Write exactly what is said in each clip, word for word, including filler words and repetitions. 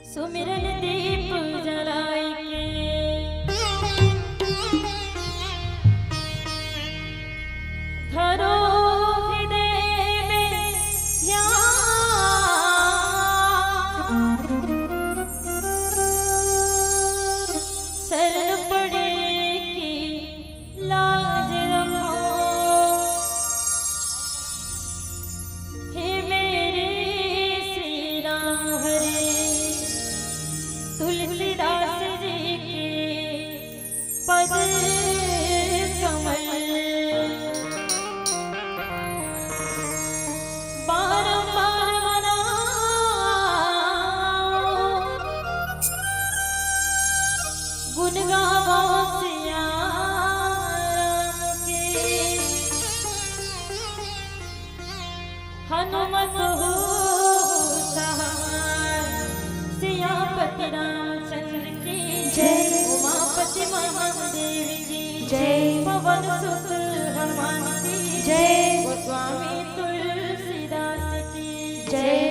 सुमिरन दीप जलाय के धरो हृदय में ध्यान। शरण पड़े की लाज रखो। हे मेरे श्री राम हरे, तुलसीदास जी के पद कमल। बारंबार मनाओ, गुण गावो सिया राम के। हनुमत हो सहाय, सियापति रामचंद्र की जय। उमापति महादेव की जय। पवन सुत हनुमान की जय। गोस्वामी तुलसीदास की जय।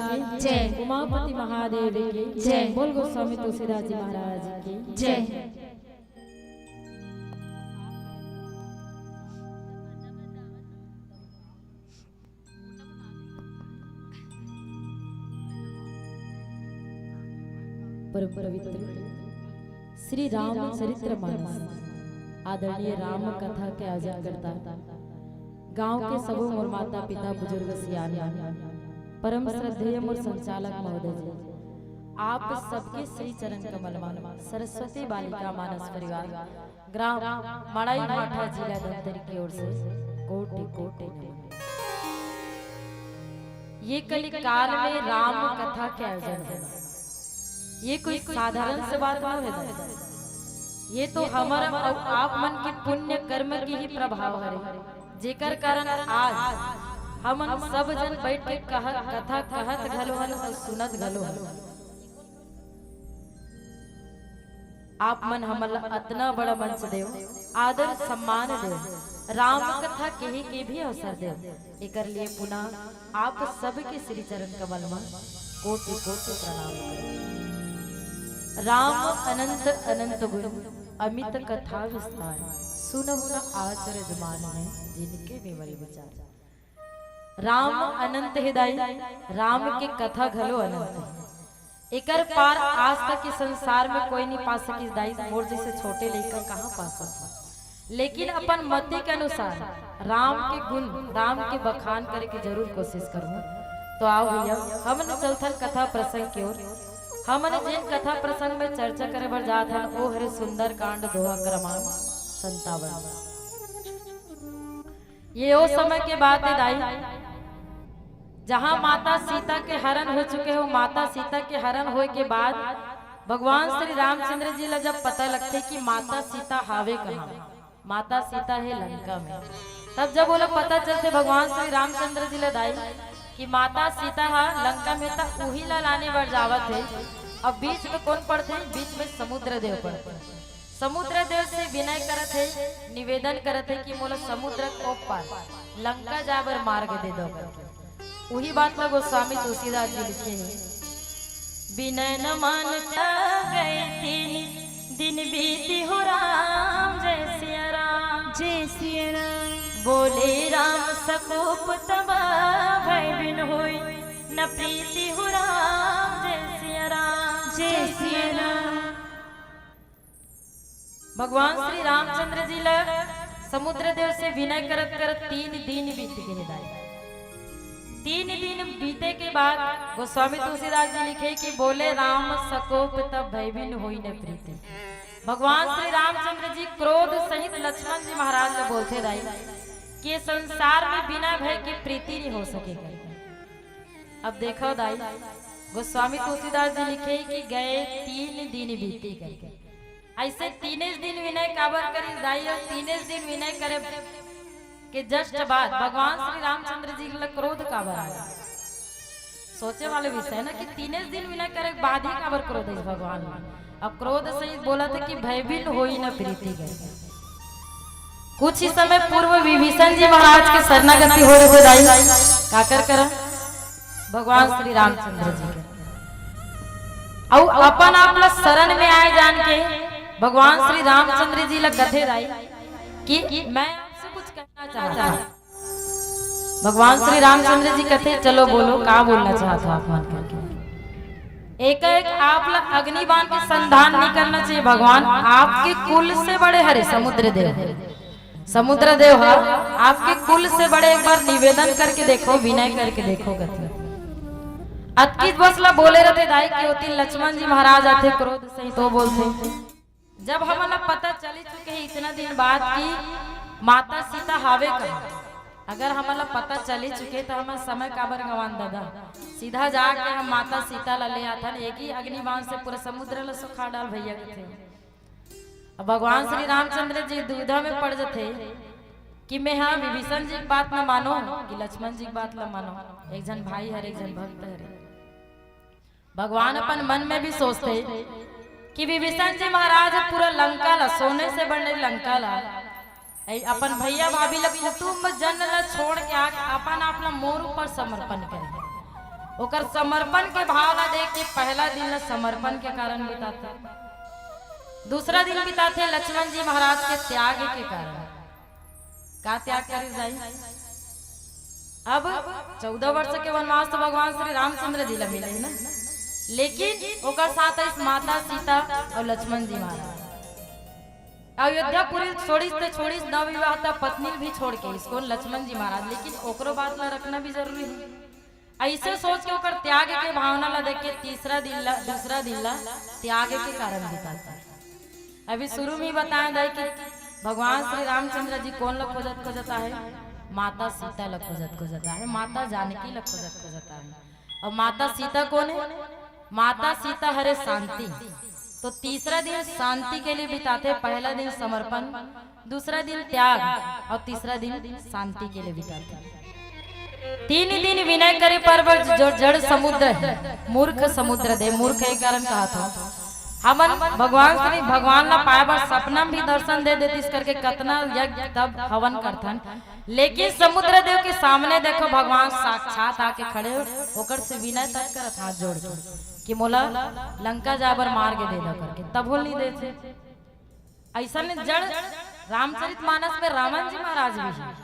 की जय। उमापति महादेव की जय। बोल गोस्वामी तुलसीदास जी महाराज की जय। परम पवित्र श्री रामचरित्र मानस, आदरणीय राम कथा के आयोजन करता गांव के सबो मोर माता पिता, बुजुर्ग, सियान, परम श्रद्धेय मोर संचालक महोदय जी, आप सबके श्री चरण कमल में सरस्वती बालिका मानस परिवार, ग्राम मड़ई भाठा, जिला धमतरी की ओर से कोटि कोटि नमन। ये कलिकाल में राम कथा के आयोजन होना, ये कोई साधारण से बात नोहे दाई। ये तो हमर अउ आप मन के पुण्य कर्म के ही प्रभाव हरे, जेकर कारण आज हमन सब जन बैठ के कह, कथा कहत घलो हन अउ सुनत घलो हन। आप मन हमन ला अतना बड़ा मंच देव, आदर सम्मान देव, राम कथा कहे के भी अवसर देव, एकर लिए पुनः आप सबके श्री चरण कमल में कोटि कोटि प्रणाम करत हँव। राम अनंत अनंत गुण, अमित कथा विस्तार, सुनहु न अचरज मानहि, जिनके विमल विचार। राम अनंत हे दाई, राम के कथा घलो अनंत हे। एकर पार आज तक के संसार में कोई नहीं पा सकिस दाई, मोर जैसे छोटे लइका कहाँ पा सकही। लेकिन अपन मति के अनुसार राम के गुण, राम के बखान करे के जरूर कोशिश करहूँ। तो आओ भैया, हमन चलथन कथा प्रसंग के ओर। हमन जेन कथा प्रसंग में चर्चा करे बर जात हन, ओ हरे सुंदरकांड दोहा क्रमांक संतावन। ये ओ समय के बात हे दाई, जहाँ माता सीता के हरण हो चुके हे। माता सीता के हरण होए के बाद भगवान श्री रामचंद्र जी ला जब पता लगथे कि माता सीता हावे कहाँ, माता सीता हे लंका में, तब जब ओला पता चलथे भगवान श्री रामचंद्र जी ला दाई कि माता सीता हा लंका में, त उही ला लाने बर जावत हे। अब बीच में कोन पड़थे? बीच में समुद्र देव पड़थे। समुद्र देव से विनय करत हे, निवेदन करत हे कि मोला समुद्र के ओ पार लंका जाए बर मार्ग दे दव करके। उही बात ला गोस्वामी तुलसीदास जी लिखे हे, बिनय न मानता गए तीन दिन बीती हो राम, जय सिया राम। जय सिया राम। बोले राम सकोप तब भय बिन होई, न प्रीति हो राम, जय सिया राम। जय सिया राम। भगवान श्री रामचंद्र जी ला समुद्र देव से विनय करत करत तीन दिन बीत गे दाई। तीन दिन बीते के बाद गोस्वामी तुलसीदास जी लिखे कि बोले राम सकोप तब भय बिन होई न प्रीति। भगवान श्री रामचंद्र जी क्रोध सहित लक्ष्मण जी महाराज ला बोलथे दाई कि ये संसार में बिना भय के प्रीति नहीं हो सके करके। अब देखव दाई, गोस्वामी तुलसीदास जी लिखे कि गए तीन दिन बीती करके। ऐसे तीनेच दिन विनय काबर करिस दाई, अउ तीनेच दिन विनय करे के just बाद भगवान श्री रामचंद्र जी ला क्रोध काबर आगे? सोचे वाले विषय ना कि तीनेच दिन विनय करे के बाद ही काबर क्रोध हे भगवान ला। अब क्रोध सहित बोलथे कि भय बिन होई न प्रीति गए। कुछ ही समय पूर्व विभीषण जी महाराज के शरणागति हो रहे थे दाई, काकर करा? भगवान श्री रामचंद्र जी के। अउ अपन आप ला शरण में आए जान के भगवान श्री रामचंद्र जी ला कथे दाई कि मैं आपसे कुछ कहना चाहता हूँ। भगवान श्री रामचंद्र जी कथे, चलो बोलो, का बोलना चाहत हो आप मन करके। एक एक आप ला अग्नि बाण के संधान नहीं करना चाहिए। भगवान आपके कुल से बड़े हरे समुद्र देव। समुद्र देव ह आपके कुल से बड़े, एक बार निवेदन करके देखो, विनय करके देखो कथे। अतकी बस ला बोले रहते दाई कि ओती लक्ष्मण जी महाराज आथे क्रोध सहित, तो बोलथे, जब हमन ला पता चली चुके हे इतना दिन बाद कि माता सीता हावे कहाँ, अगर हमन ला पता चली चुके त हमन समय काबर गवान दादा, सीधा जाके हम माता सीता ला ले आथन, एक ही अग्नि बाण से पूरा समुद्र ला सुखा डाल भैया कथे। अब भगवान श्री रामचंद्र जी दुविधा में पड़ जथे कि मैं हा विभीषण जी के बात ला मानो कि लक्ष्मण जी के बात ला मानो, एक झन भाई हरे, एक झन भक्त हरे। भगवान अपन मन में भी सोचथे कि विभीषण जी महाराज पूरा लंका ला, सोने से बने लंका ला, ए, अपन भैया भाभी ला, कुटुंब जन ला छोड़ के आके अपन आप ला मोर ऊपर समर्पण करे। ओकर समर्पण के भाव ला देख के पहला दिन ला समर्पण के कारण बिताथे, दूसरा दिन बिताथे लक्ष्मण जी महाराज के त्याग के कारण। का त्याग करिस दाई? अब चौदह वर्ष के वनवास तो भगवान श्री रामचंद्र जी ला मिले ना, लेकिन ओकर साथ आइस माता सीता और लक्ष्मण जी महाराज। अयोध्यापुरी छोड़िस त छोड़िस, नवविवाहिता पत्नी भी छोड़ के इसको लक्ष्मण जी महाराज, लेकिन ओकरो बात ला रखना भी जरूरी है। ऐसे सोच के ओकर त्याग के भावना ला देख के तीसरा दिन ला, दूसरा दिन ला त्याग के कारण बिताथे। अभी शुरू में ही बताए दाई कि भगवान श्री रामचंद्र जी कोन ला खोजत खोजत आहे? माता सीता ला खोजत खोजत आहे, माता जानकी ला खोजत खोजत आहे। और माता सीता कोन है? माता सीता हरे शांति। तो तीसरा दिन शांति के लिए बिताथे, पहला दिन समर्पण, दूसरा दिन त्याग और तीसरा दिन शांति के लिए बिताथे। तीन दिन विनय करे पर जो जड़ समुद्र है, मूर्ख समुद्र दे, मूर्ख एक कारण कहा था। हमन भगवान श्री भगवान ला पाए बर सपना में भी दर्शन दे देतिस करके कतना यज्ञ तप हवन करथन, लेकिन समुद्र देव के सामने देखो भगवान साक्षात आके खड़े हो, ओकर से विनय तक करत हाथ जोड़ के कि मोला लंका जाए बर मार्ग दे दा करके, तभो नहीं देथे। ऐसा ने जड़ रामचरित मानस में रावण जी महाराज भी है,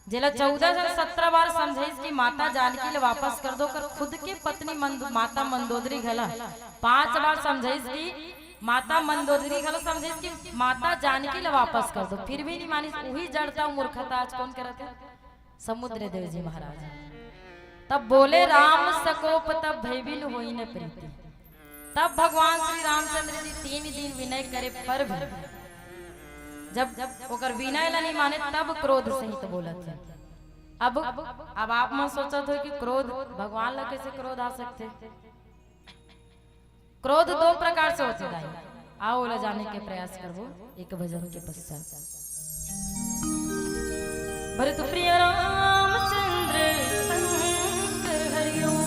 जेला चौदह झन सत्रह बार समझाइस कि माता जानकी ले वापस कर दो, कर खुद के पत्नी मंद, माता मंदोदरी घला पांच बार समझाइस कि माता मंदोदरी घला समझाइस कि माता जानकी ले वापस कर दो, फिर भी नहीं मानिस। वही जड़ता मूर्खता आज कौन करत है? समुद्र देव जी महाराज। तब बोले राम सकोप तब भयबिन होई न प्रीति। तब भगवान श्री रामचंद्र जी तीन दिन विनय करे पर भी जब ओकर विनय ला नहीं माने तब क्रोध सहित बोलत है। अब अब आप मन सोचत हो कि क्रोध भगवान ला कैसे क्रोध आ सकथे? क्रोध दो प्रकार से होथे दाई, आओ ओला जाने के प्रयास करबो एक भजन के पश्चात। भरत प्रिय रामचंद्र शंकर हरिओम।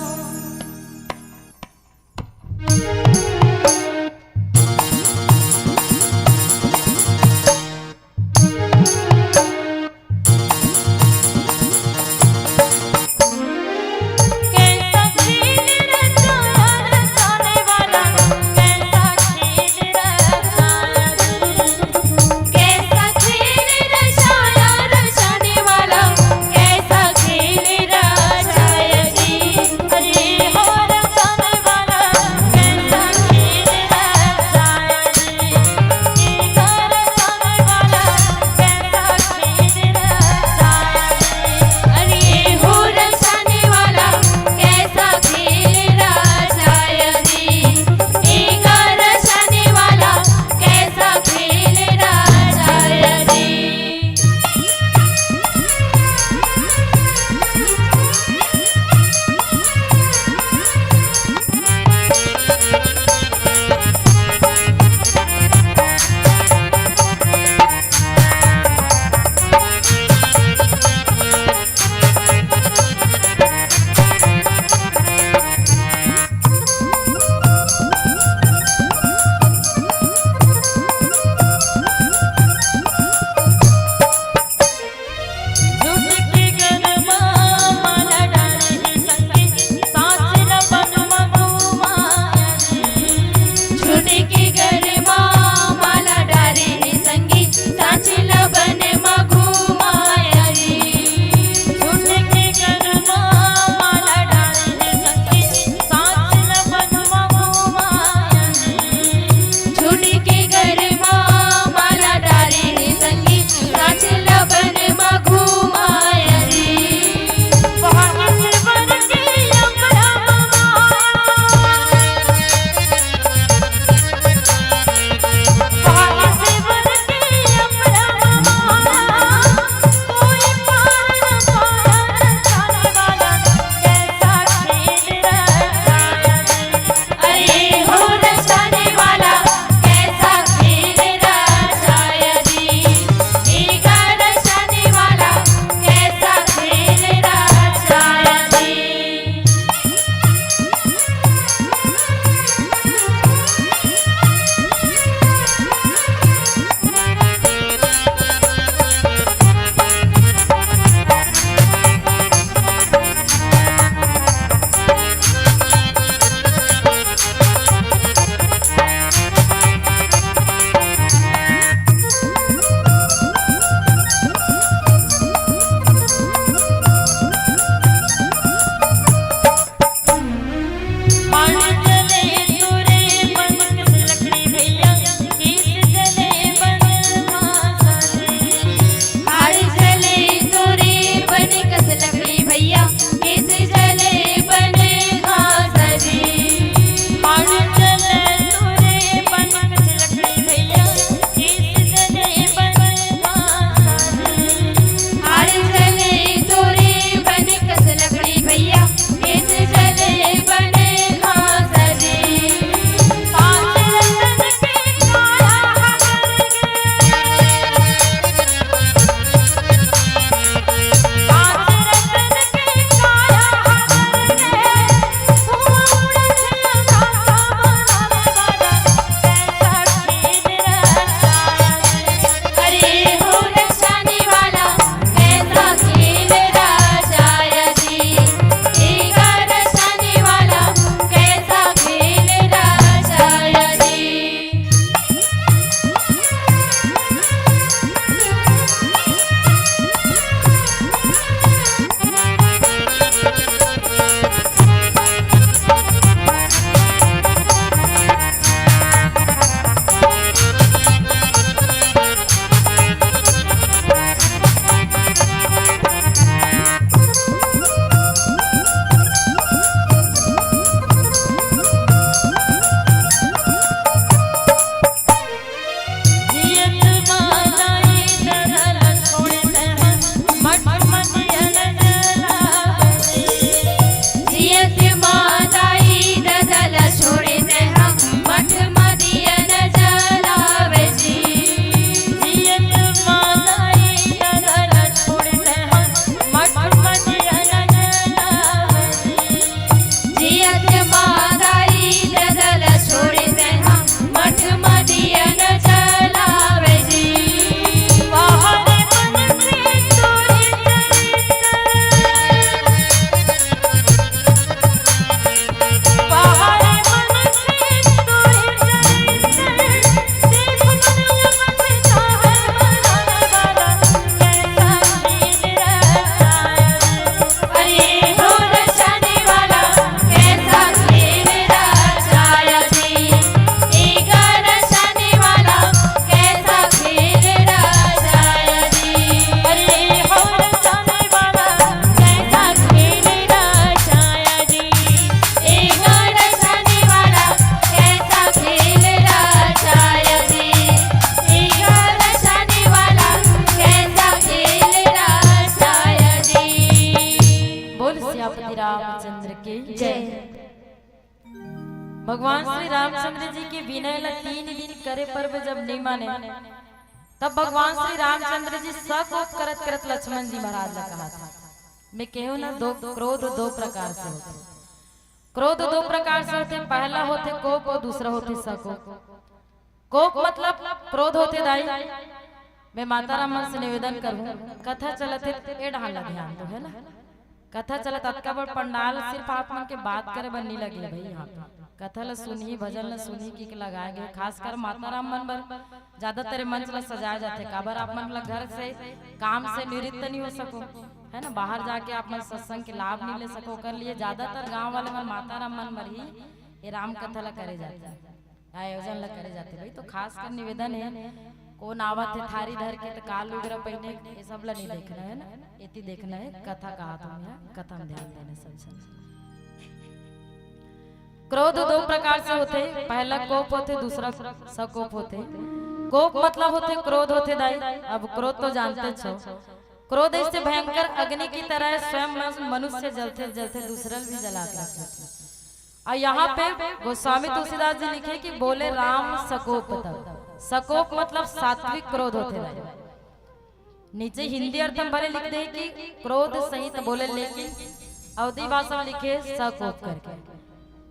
भगवान श्री रामचंद्र जी के विनय ला तीन दिन करे पर भी जब नहीं माने, तब भगवान श्री रामचंद्र जी सकोप करत करत लक्ष्मण जी महाराज ला कहा था, मैं कहूँ ना, दो क्रोध दो प्रकार से होथे। क्रोध दो प्रकार से होथे, पहला होथे कोप और दूसरा होथे सकोप। कोप मतलब क्रोध होथे दाई। मैं माता राम मन से निवेदन करूँ, कथा चलत हे, ए डहान ला ध्यान दो, है ना? कथा चलत, अतका बड़ पंडाल, सिर्फ आप मन के बात करे बर नहीं लगे भाई। यहाँ पे कथा ला सुनही, भजन ला सुनही कि लगाए गए, खासकर माता राम मन बर ज्यादातर मंच ला सजाया जाथे। काबर आप मन ला घर से, काम से निवृत्त नहीं हो सको, है ना, बाहर जाके आप मन सत्संग के लाभ नहीं ले सको, ओकर लिए ज्यादातर गांव वाले मन माता राम मन बर ही ये राम कथा ला करे जाथे, आयोजन ला करे जाथे भाई। तो खासकर निवेदन है, कोन आवत है थारी धर के, तो काल लुगरा पहिने, ये सब ला नहीं देखना है ना, एती देखना है कथा कहा तुम यहाँ, कथा में ध्यान देना सब जन। क्रोध दो प्रकार से होथे, पहला कोप होथे, दूसरा सकोप होथे। कोप मतलब होथे क्रोध होथे दाई। अब क्रोध तो जानते छो, क्रोध ऐसे भयंकर अग्नि की तरह है, स्वयं मनुष्य जलते जलते दूसरा भी जला देथे। और यहाँ पे गोस्वामी तुलसीदास जी लिखे कि बोले राम सकोप तब। सकोप मतलब सात्विक क्रोध होथे दाई। नीचे हिंदी अर्थ में भले लिख दे कि क्रोध सहित बोले, लेकिन अवधी भाषा में लिखे सकोप करके।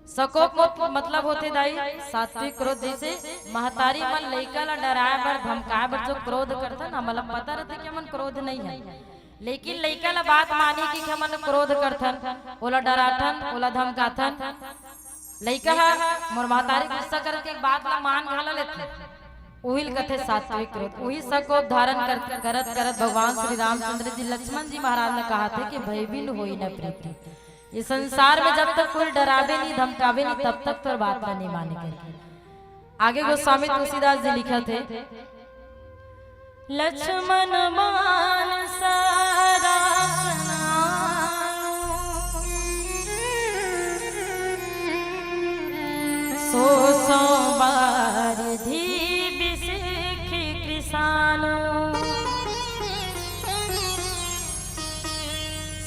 सकोप मत-, मतलब होथे दाई सात्विक क्रोध। जैसे महतारी मन लइका ला डराए बर, धमकाए बर जो क्रोध करथन, हमन ला पता रहथे कि हमन क्रोध नहीं है, लेकिन लइका ला बात मानी कि हमन क्रोध करथन, ओला डराथन, ओला धमकाथन। लइका ह मोर महतारी गुस्सा करके एक बात ला मान घाला लेथे, उही ल कथे सात्विक क्रोध। उही सकोप धारण कर, करत करत भगवान श्री रामचंद्र जी लक्ष्मण जी महाराज ने कहा थे कि भयबिन होई न प्रीति। ये संसार में जब तक कोई डरावे नहीं, धमकावे नहीं, तब तक तोर बात ला नहीं माने करके। आगे गोस्वामी तुलसीदास जी लिखत हे, लक्ष्मण मानस राम सो सो बारिधि बिसिखि कृसानु।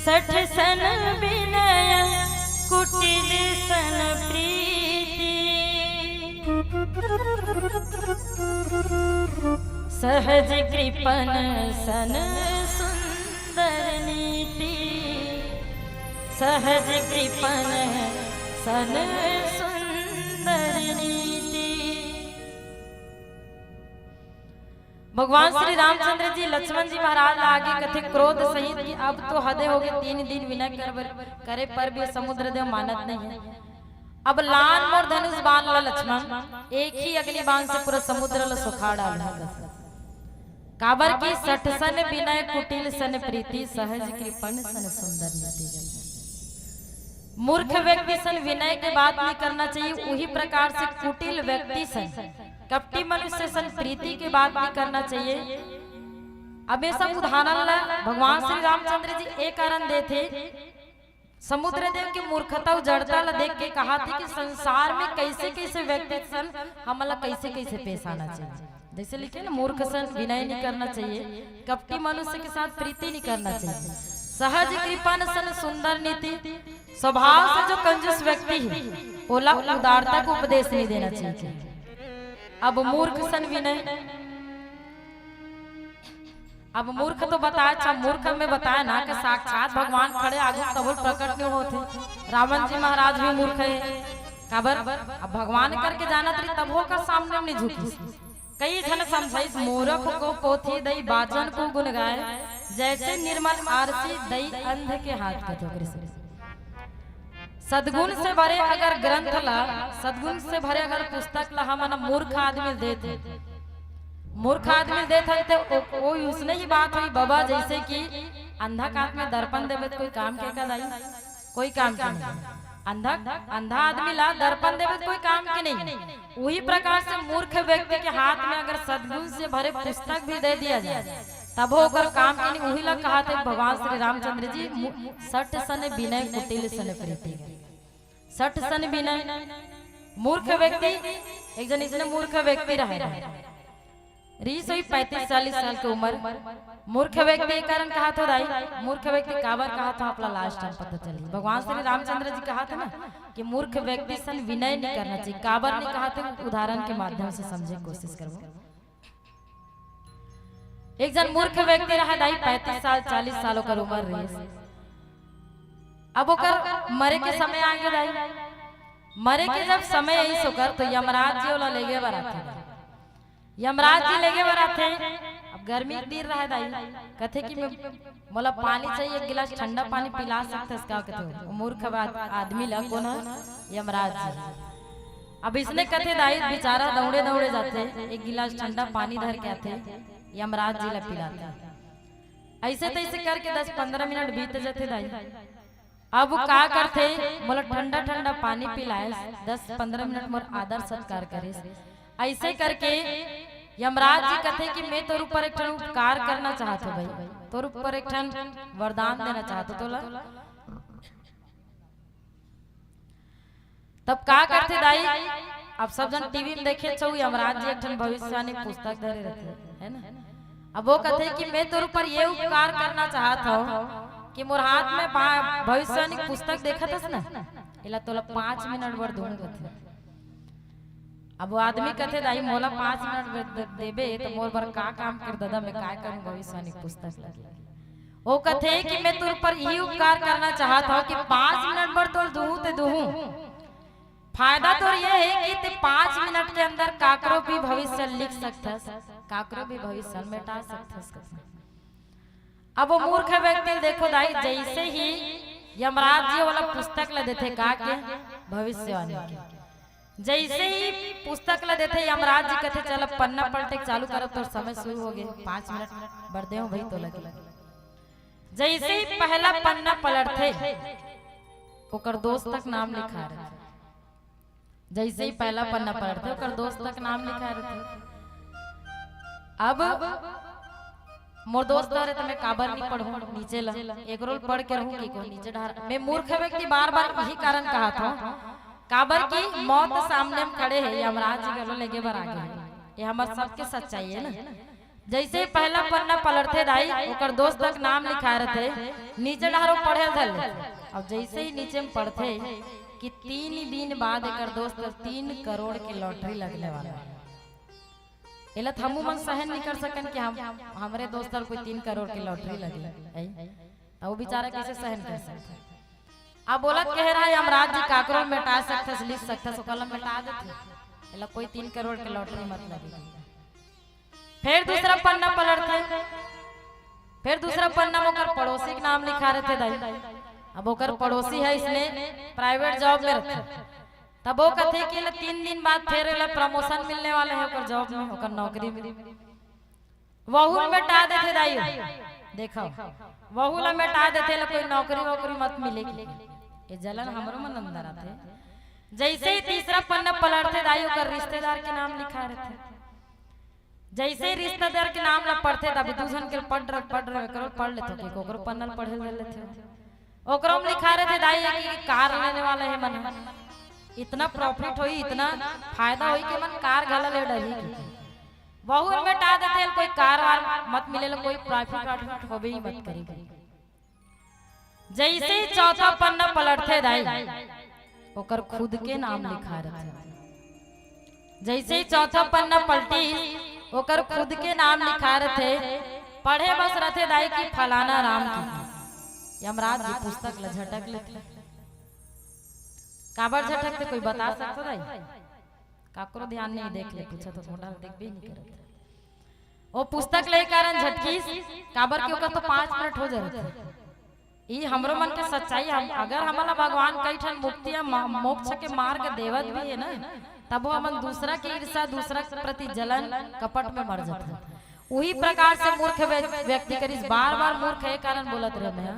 सठ सन बिनय कुटिल सन प्रीति। सहज कृपन सन सुंदर नीति। सहज कृपन सन सुंदर नीति। भगवान श्री रामचंद्र जी लक्ष्मण जी महाराज ला आगे कथे क्रोध सहित कि अब तो हदे होगे, तीन दिन विनय कर, करे पर भी समुद्र देव मानत नहीं है। अब लान मोर धनुष बाण ला लक्ष्मण, एक ही अग्नि बाण से पूरा समुद्र ला सुखा डालहूं। काबर की सठ सन बिनय कुटिल सन प्रीति, सहज कृपण सन सुंदर नीति। मूर्ख व्यक्ति सन विनय के बात नहीं करना चाहिए, उही प्रकार से कुटिल व्यक्ति सन, कपटी मनुष्य सन प्रीति के बात नहीं करना चाहिए। अब ये सब उदाहरण ला भगवान श्री रामचंद्र जी एक कारण देथे, समुद्र देव के मूर्खता अउ जड़ता ला देख के कहा थे कि संसार में कैसे कैसे व्यक्ति सन हमन ला कैसे कैसे पेश आना चाहिए। जैसे लिखे ना, मूर्ख सन विनय नहीं करना चाहिए, कपटी मनुष्य के साथ प्रीति नहीं करना चाहिए। सहज कृपण सन सुंदर नीति, स्वभाव से जो कंजूस व्यक्ति है, ओला उदारता को उपदेश नहीं देना चाहिए। अब मूर्ख सन विनय, अब मूर्ख तो बताए, अच्छा, मूर्ख में बताए ना कि साक्षात भगवान खड़े आगू तबो प्रकट नहीं होते। रावण जी महाराज भी मूर्ख है, काबर अब भगवान करके जानत रही तबो का सामने नहीं झुकी। कई झन समझाइस, "मूरख को पोथी दई, बाचन को गुण गाय, जैसे निर्मल आरसी दई, अंध के हाथ कथो कृष्ण।" सदगुण से भरे अगर ग्रंथ ला, सदगुण से भरे अगर पुस्तक ला हमन मूर्ख आदमी देथे, मूर्ख आदमी देथे, तो ओ, ओ उसने ही बात हुई बाबा, जैसे कि अंधा कांच में दर्पण देवे तो कोई काम के का दाई? कोई काम के नहीं। अंधा, अंधा आदमी ला दर्पण देवे तो कोई काम के नहीं। उही प्रकार से मूर्ख व्यक्ति के हाथ में अगर सदगुण से भरे पुस्तक भी दे दिया जाए, तब ओकर काम के नहीं। उही ला कहा थे भगवान श्री रामचंद्र जी, मु-, सठ सन बिनय कुटिल सन प्रीति। सठ सन बिनय। मूर्ख व्यक्ति, एक जन इसने मूर्ख व्यक्ति रहे, रीस होई पैंतीस चालीस साल के उम्र। मूर्ख व्यक्ति के कारण कहा थो दाई, मूर्ख व्यक्ति काबर कहा थो, आपला लास्ट टाइम पता चली। भगवान श्री रामचंद्र जी कहा थे ना कि मूर्ख व्यक्ति सन विनय नहीं करना चाहिए। काबर नहीं कहा थे, उदाहरण के माध्यम से समझे के कोशिश करबो। एक जन मूर्ख व्यक्ति रहा दाई, पैंतीस साल, चालीस साल ओकर उम्र रहिस। अब ओकर मरे के समय आ गया दाई। मरे के जब समय आइस ओकर, तो यमराज जी ओला लेगे बर आथे। यमराज जी लेगे बर आथे। अब गर्मी के दिन रहे दाई, कथे कि मैं, मोला पानी चाहिए, एक गिलास ठंडा पानी पिला सकथस का? कथे वो मूर्ख आद-, आदमी ला कोन ह? यमराज जी। अब इसने कथे दाई बेचारा दौड़े दौड़े जाथे, एक गिलास ठंडा पानी धर के आथे, यमराज जी ला पिलाथे। ऐसे तैसे करके दस पंद्रह मिनट बीत जाथे दाई। अब वो का करथे, मोला ठंडा ठंडा पानी पिलायस, दस पंद्रह मिनट मोर आदर सत्कार करिस, ऐसे करके यमराज जी कथे कि मैं तोर ऊपर एक ठन उपकार करना चाहत हूँ भाई, तोर ऊपर एक ठन वरदान देना चाहत हूँ तोला। तब का करथे दाई, अब सब जन टीवी में देखे छो, यमराज जी एक ठन भविष्यवाणी पुस्तक धरे रहथे, है ना? अब वो कथे कि मैं तोर ऊपर ये उपकार करना चाहत हूँ कि मोर हाथ में भा-, भविष्यवाणी पुस्तक देखत हस ना, एला तोला पाँच मिनट बर दूंगा कथे। अब वो आदमी कथे, दाई मोला पाँच मिनट बर दे-, देबे तो मोर बर का काम कर दादा, मैं काय करूँ भविष्यवाणी पुस्तक लगे। वो कथे कि मैं तोर ऊपर यही उपकार करना चाहत हूँ कि पाँच मिनट बर तोल दूहूँ ते दूहूँ, फायदा तोर ये है कि ते पाँच मिनट के अंदर काकरो भी भविष्य लिख सकथस, काकरो भी भविष्य मेटा सकथस। अब वो मूर्ख व्यक्ति ल देखो दाई, जैसे ही यमराज जी वाला पुस्तक ला देथे का के, भविष्यवाणी के, जैसे ही पुस्तक ला देथे यमराज जी कथे, "चल अब पन्ना पलटे के चालू करब, तोर समय शुरू हो गए, पाँच मिनट बर दे हूँ भाई तो लगे।" जैसे ही पहला पन्ना पलटथे, ओकर दोस्त तक नाम लिखा रथे। जैसे ही पहला पन्ना पलटथे, ओकर दोस्त तक नाम लिखा रथे। अब मोर दोस्त हरे, त मैं काबर नहीं पढ़ूं नीचे ला, एकरो ल पढ़ के रहूं कि को नीचे डहर। मैं मूर्ख व्यक्ति बार बार यही कारण कहा था, काबर कि मौत सामने में खड़े है, यमराज जी घलो लेगे बर आगे है, ये हमर सबके सच्चाई है ना। जैसे ही पहला पन्ना पलटथे दाई, ओकर दोस्त तक नाम लिखा रथे, नीचे डहर वो पढ़े धर लेथे। अब जैसे ही नीचे में पढ़थे कि तीन दिन बाद एकर दोस्त तीन करोड़ के लॉटरी लगने वाला है। एला त हमू मन सहन नहीं कर सकन कि हम, हमरे दोस्त ल कोई तीन करोड़ के लॉटरी लगे, है? त वो बेचारा कैसे सहन कर सकथे? अब बोलत कहे रहा, "यमराज जी काकरो मेटा सकथस, लिख सकथस, ओकर ला मेटा देथे। एला कोई तीन करोड़ के लॉटरी मत लगे।" फिर दूसरा पन्ना पलटथे, फिर दूसरा पन्ना में ओकर पड़ोसी के नाम लिखा रथे दाई। अब ओकर पड़ोसी है, इसने प्राइवेट जॉब में रथे, तब वो कथे कि एला तीन दिन बाद फिर एला प्रमोशन मिलने वाला है ओकर जॉब में, ओकर नौकरी में। वहू ल मेटा देथे दाई, देखो, वहू ला मेटा देथे, ला कोई नौकरी वोकरी मत मिले कि। ये जलन हमरो मन अंदर आथे। जैसे ही तीसरा पन्ना पलटथे दाई, ओकर रिश्तेदार के नाम लिखा रथे। जैसे ही रिश्तेदार के नाम ला पढ़थे, तब दू झन के पढ़ रहे, पढ़ रहे, एकरो पढ़ लेथे, कि ओकरो पन्ना ल पढ़े ले लेथे। ओकरो में लिखा रथे दाई कि कार लेने वाला है मन, इतना प्रॉफिट होई, इतना फायदा होई कि मन कार घला ले डरही कि। वहू ल मेटा देथे, कोई कार वार मत मिले, कोई प्रॉफिट वाफिट होबे ही मत करे। जैसे ही चौथा पन्ना पलटथे दाई, ओकर खुद के नाम लिखा रथे। जैसे ही चौथा पन्ना पलटी, ओकर खुद के नाम लिखा रथे। पढ़े बस रथे दाई कि फलाना राम की। यमराज जी पुस्तक ल झटक लेथे। काबर झटकथे, कोई बता सकथो दाई? काकरो ध्यान नहीं, देख ले, पूछा तो मोटा देखबे नहीं करत। वो पुस्तक ले कारण झटकिस, काबर के ओकर तो पाँच मिनट हो जाथे। ई हमरो मन के सच्चाई। हम अगर हमला भगवान कई ठन मुक्ति या म-, मोक्ष के मार्ग देवत भी है ना, तबो हमन दूसरा के ईर्ष्या, दूसरा के प्रति जलन, कपट में मर जाथे। उही प्रकार से मूर्ख व्य-, व्यक्ति करिस, बार बार मूर्ख ये कारण बोलत रहे मैं,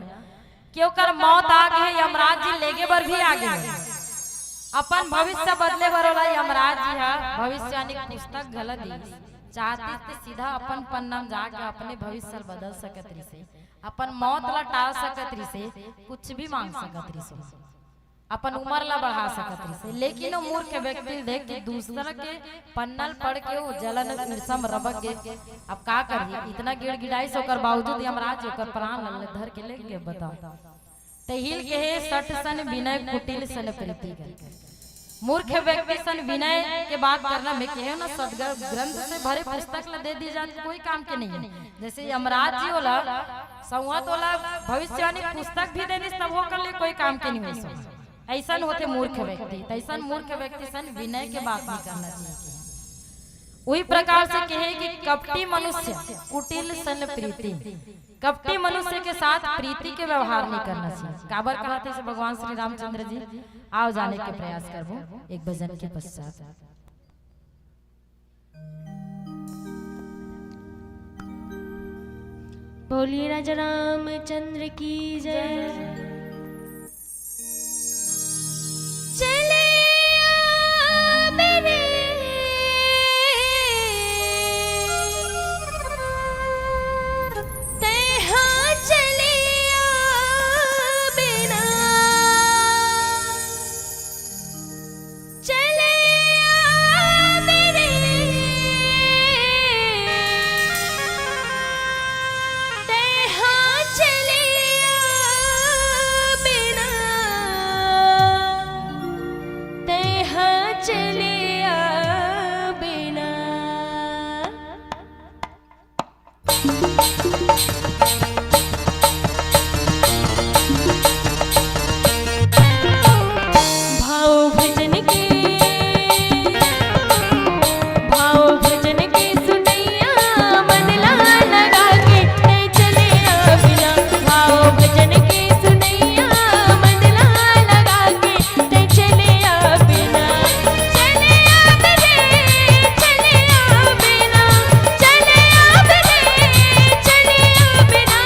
कि ओकर मौत आ गे हे, यमराज जी लेगे बर भी आ गे हे। अपन भविष्य बदले बर ओला यमराज जी ह भविष्यवाणी पुस्तक घला दीस। चाहतिस ते सीधा अपन पन्ना म जाके अपने भविष्य ल बदल सकत रिसे, अपन मौत ला टाल सकत रिसे, कुछ भी मांग सकत रिसे। अपन उमर ला बढ़ा सकत रहिसे, लेकिन वो मूर्ख व्यक्ति ल देख के दूसरा के पन्ना ल पढ़ के वो जलन ईर्षा म रबक गे। अब का करही, इतना गिड़गिड़ाइस, ओकर बावजूद यमराज ओकर प्राण ल धर के ले गे। बताओ, तहिल कहे सठ सन विनय कुटिल सन प्रीति करके। मूर्ख व्यक्ति सन विनय के बात करना, मैं कहे ना, सदग्र-, ग्रंथ से भरे पुस्तक ला दे दी जात, कोई काम के नहीं है। जैसे यमराज जी होला, संवत होला, भविष्यवाणी पुस्तक भी दे दिस, तब ओकर लिए कोई काम के नहीं हो सकता। ऐसन होथे मूर्ख व्यक्ति, त ऐसन मूर्ख व्यक्ति सन विनय के बात नहीं करना चाहिए। वही प्रकार से कहे कि कपटी मनुष्य कुटिल सन प्रीति, कपटी मनुष्य के साथ प्रीति के व्यवहार नहीं करना चाहिए। काबर कहा थे इसे भगवान श्री रामचंद्र जी? आओ जाने के प्रयास करबो एक भजन के पश्चात। बोलिए राजा रामचंद्र की जय। चले आबे रे, तैं हा चले आबे ना। चले आबे रे, तैं हा चले आबे ना, तैं हा चले आबे ना। भाव भजन के, भाव भजन के सुनैया मन ला लगा के, तैं चले आबे ना। भाव भजन के सुनैया मन ला लगा के, तैं चले आबे ना, चले आबे रे, चले आबे ना, चले आबे रे, चले आबे ना,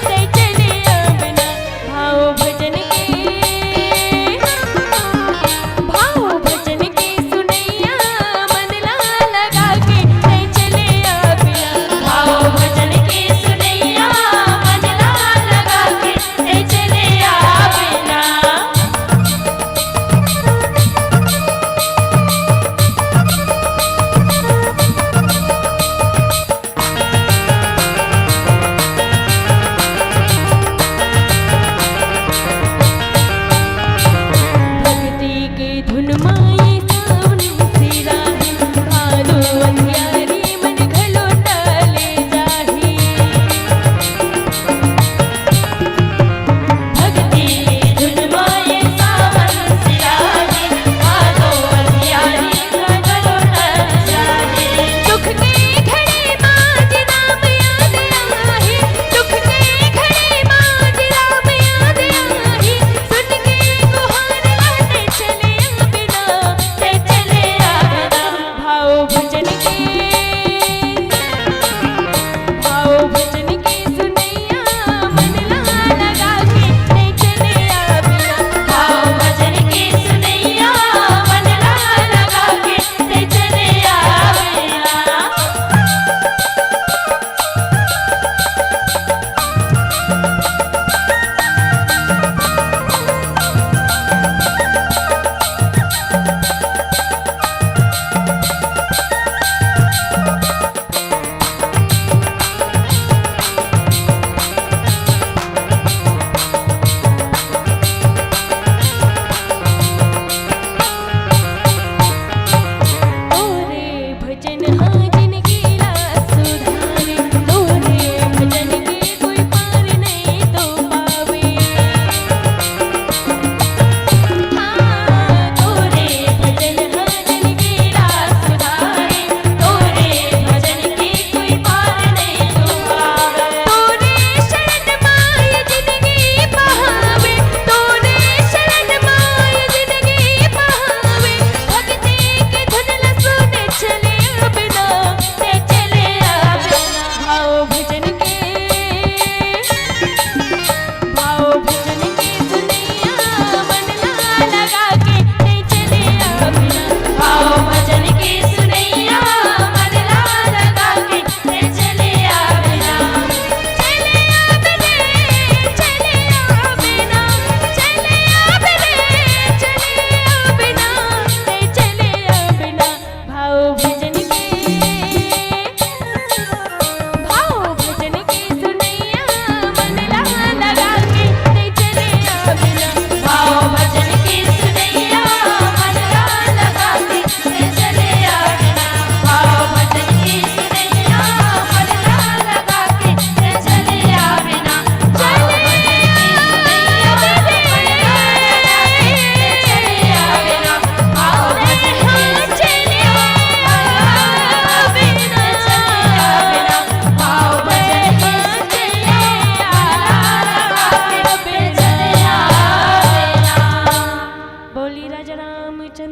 तैं चले आबे ना। भाव भजन के, भाव भजन के सुनैया मन ला लगा के, तैं चले आबे ना। भाव भजन के सुनैया मन ला लगा के, तैं चले आबे ना। भक्ति के धुन माई सावन सिराही, भादो अंधियारी मन घलो टले जाही। भक्ति धुन माए सावन सिराही, भादो अंधियारी घलो टल जाही। दुख के घड़ी मा जे राम याद आही, दुख के घड़ी मा जे राम याद आही, सुन के गुहार ला तैं चले आबे ना।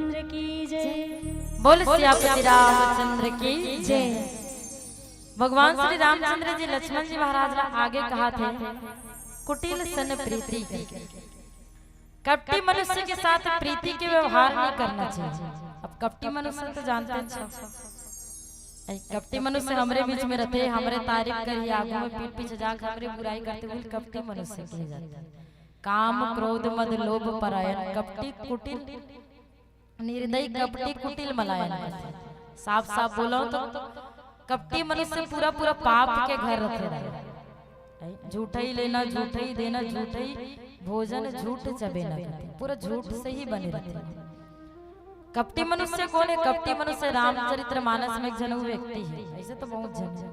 चंद्र की जय। बोल सियापति रामचंद्र की जय। भगवान श्री रामचंद्र जी लक्ष्मण जी महाराज ला आगे कहाथे, कुटिल सन प्रीति करके। कपटी मनुष्य के साथ प्रीति के व्यवहार नहीं करना चाहिए। अब कपटी मनुष्य तो जानते हैं, अच्छा, कपटी मनुष्य हमरे बीच में रहते, हमरे तारीफ करही, आगू में पीठ पीछे जाके हमरे बुराई करते, बोल कपटी मनुष्य कहे जाते हैं। काम क्रोध मद लोभ परायण, कपटी कुटिल, निर्दयी कपटी कुटिल मलायन। साफ साफ बोलो तो कपटी मनुष्य पूरा पूरा पाप के घर रथे। झूठई लेना, झूठई देना, झूठई भोजन, झूठ चबेना करथे, पूरा झूठ से ही बने रहथे। कपटी मनुष्य कौन है? कपटी मनुष्य रामचरित्र मानस में एक झन व्यक्ति है, ऐसे तो बहुत झन है।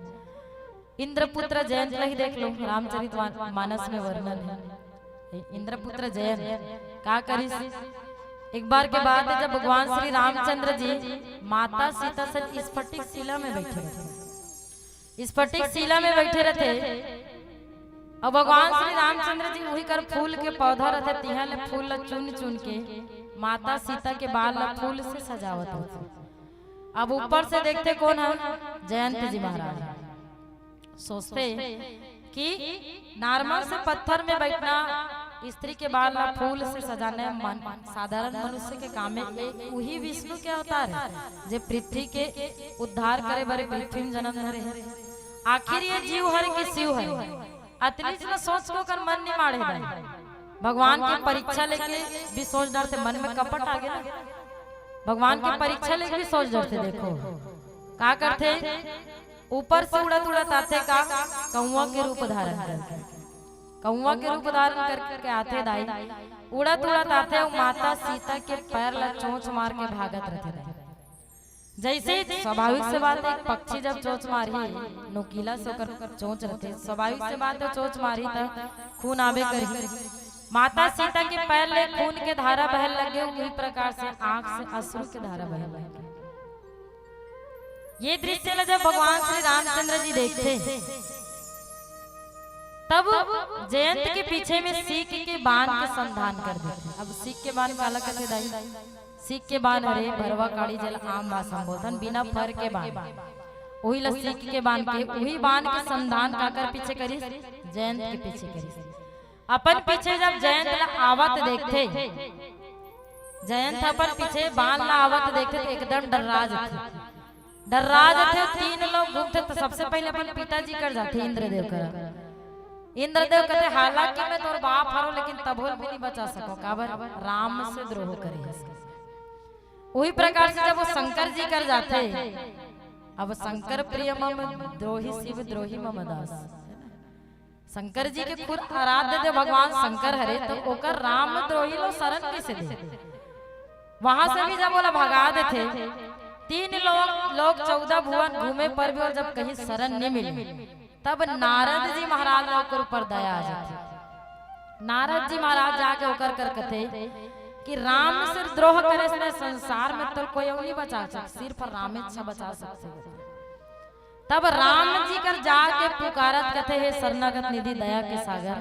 इंद्रपुत्र जयंत ला ही देख लो, रामचरित मा-, मानस में वर्णन है। इंद्रपुत्र जयंत का करिस? एक बार के बात है, जब भगवान श्री रामचंद्र जी माता सीता सन स्फटिक शिला में बैठे रहते, स्फटिक शिला में बैठे रहते, और भगवान श्री रामचंद्र जी वही कर फूल के पौधा रहते, तिहा ले फूल ला चुन चुन के माता सीता के बाल ला फूल से सजावत होते। अब ऊपर से देखते कौन है? जयंत जी महाराज। सोचते कि नॉर्मल से पत्थर में बैठना, स्त्री के बाल ला फूल से सजाने मन, साधारण मनुष्य के काम में। एक उही विष्णु के अवतार है, जे पृथ्वी के उद्धार करे बरे पृथ्वी में जन्म धरे है। आखिर ये जीव हरे कि शिव हरे? अतनीच न सोच के ओकर मन नहीं माढ़े दाई। भगवान के परीक्षा लेके भी सोच डरथे, मन में कपट आ गया ना। भगवान के परीक्षा लेके भी सोच डरथे। देखो का करथे, ऊपर से उड़त उड़त आथे का, कौआ के रूप धारण करके, कौआ के रूप धारण करके आथे दाई। उड़त उड़त आथे अउ माता सीता के पैर ला चोंच मार के भागत रथे दाई। जैसे ही स्वाभाविक से बात है, एक पक्षी जब चोंच मारही, नोकीला से ओकर चोंच रथे, स्वाभाविक से बात है, चोंच मारही त खून आबे करही। माता सीता के पैर ले खून के धारा बहल लगे, उही प्रकार से आंख से अश्रु के धारा बहल लगे। ये दृश्य ला जब भगवान श्री रामचंद्र जी देखथे, तब जयंत के पीछे में सीक के बाण के संधान कर देथे। अब सीक के बाण काला कथे दाई? सीक के बाण हरे भरवा काड़ी, जेला आम भाषा में बोलथन, बिना फर के बाण। उही ला सीक के बाण के, उही बाण के संधान काकर पीछे करिस? जयंत के पीछे करिस। अपन पीछे जब जयंत ला आवत देखथे, जयंत अपन पीछे बाण ला आवत देखथे त एकदम डर्रा जथे। डर्रा जथे, तीन लोग घूमथे त सबसे पहले अपन पिताजी कर जाथे, इंद्रदेव कर। इंद्रदेव कथे, हालांकि मैं तोर बाप हरो, लेकिन तभो ल भी नहीं बचा सको, काबर राम से द्रोह करे हस। उही प्रकार से जब वो शंकर जी कर जाथे, अब शंकर प्रिय मम द्रोही शिव द्रोही मम दास। शंकर जी के खुद आराध्य देव भगवान शंकर हरे, तो ओकर राम द्रोही लो शरण कैसे दे? वहां से भी जब ओला भगा देथे, तीन लोक, लोक चौदह भुवन घूमे पर भी, और जब कहीं शरण नहीं मिले, तब नारद जी महाराज ला ओकर ऊपर दया आ जाथे। नारद जी महाराज जाके ओकर कर कथे कि राम से द्रोह करे से संसार में तो कोई अउ नहीं बचा सकथे, सिर्फ रामेच बचा सकथे। तब राम जी कर जाके पुकारत कथे, हे शरणागत निधि दया के सागर,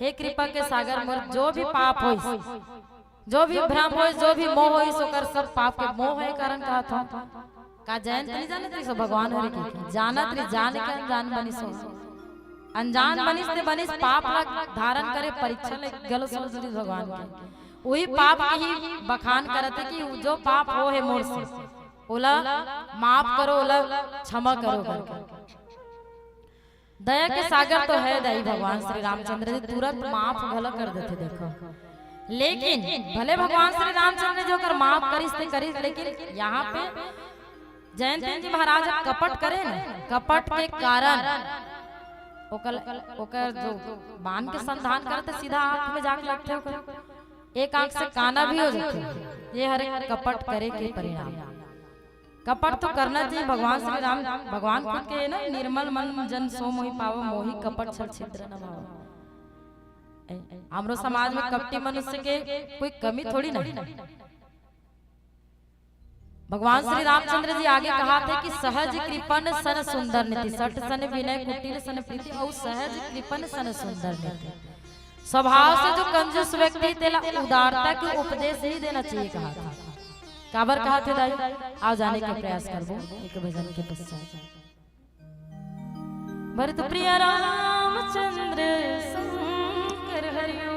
हे कृपा के सागर, मोर जो भी पाप होइस, जो भी भ्रम होइस, जो भी मोह होइस, ओकर सब पाप के मोह के कारण कहत हंव। का जयंत नहीं जानत रहिस भगवान हरि के? जानत रहिस, जान के अनजान बनिस हो। अनजान बनिस ते बनिस, पाप ला धारण करे परीक्षा ले गलो सोच रहिस भगवान के। उही पाप के ही बखान करत हे कि जो पाप हो हे मोर से, ओला माफ करो, ओला क्षमा करो करके। दया के सागर तो है दाई भगवान श्री रामचंद्र जी, तुरंत माफ घलो कर देथे। देखो, लेकिन भले भगवान श्री रामचंद्र जी ओकर माफ करिस ते करिस, लेकिन यहाँ पे जयंत जी महाराज कपट करे न, कपट के कारण ओकर, ओकर जो बाण के संधान करथे सीधा आंख में जाके लगथे ओकर, एक आंख से काना भी हो जाथे। ये हरे कपट करे के परिणाम। कपट तो करना चाहिए। भगवान श्री राम, भगवान खुद के ना, निर्मल मन जन सो मोहि पावो, मोहि कपट छल छिद्र न भावो। ए, हमरो समाज में कपटी मनुष्य के कोई कमी थोड़ी ना। भगवान श्री रामचंद्र जी आगे कहाथे कि सहज कृपन सन सुंदर नीति, सठ सन विनय कुटिल सन प्रीति, अउ सहज कृपन सन सुंदर नीति। स्वभाव से जो कंजूस व्यक्ति, तेला उदारता के उपदेश ही देना चाहिए, कहाथे। काबर कहाथे दाई? आओ जाने के प्रयास करबो एक भजन के पश्चात। भरत प्रिय रामचंद्र शंकर हरिओ।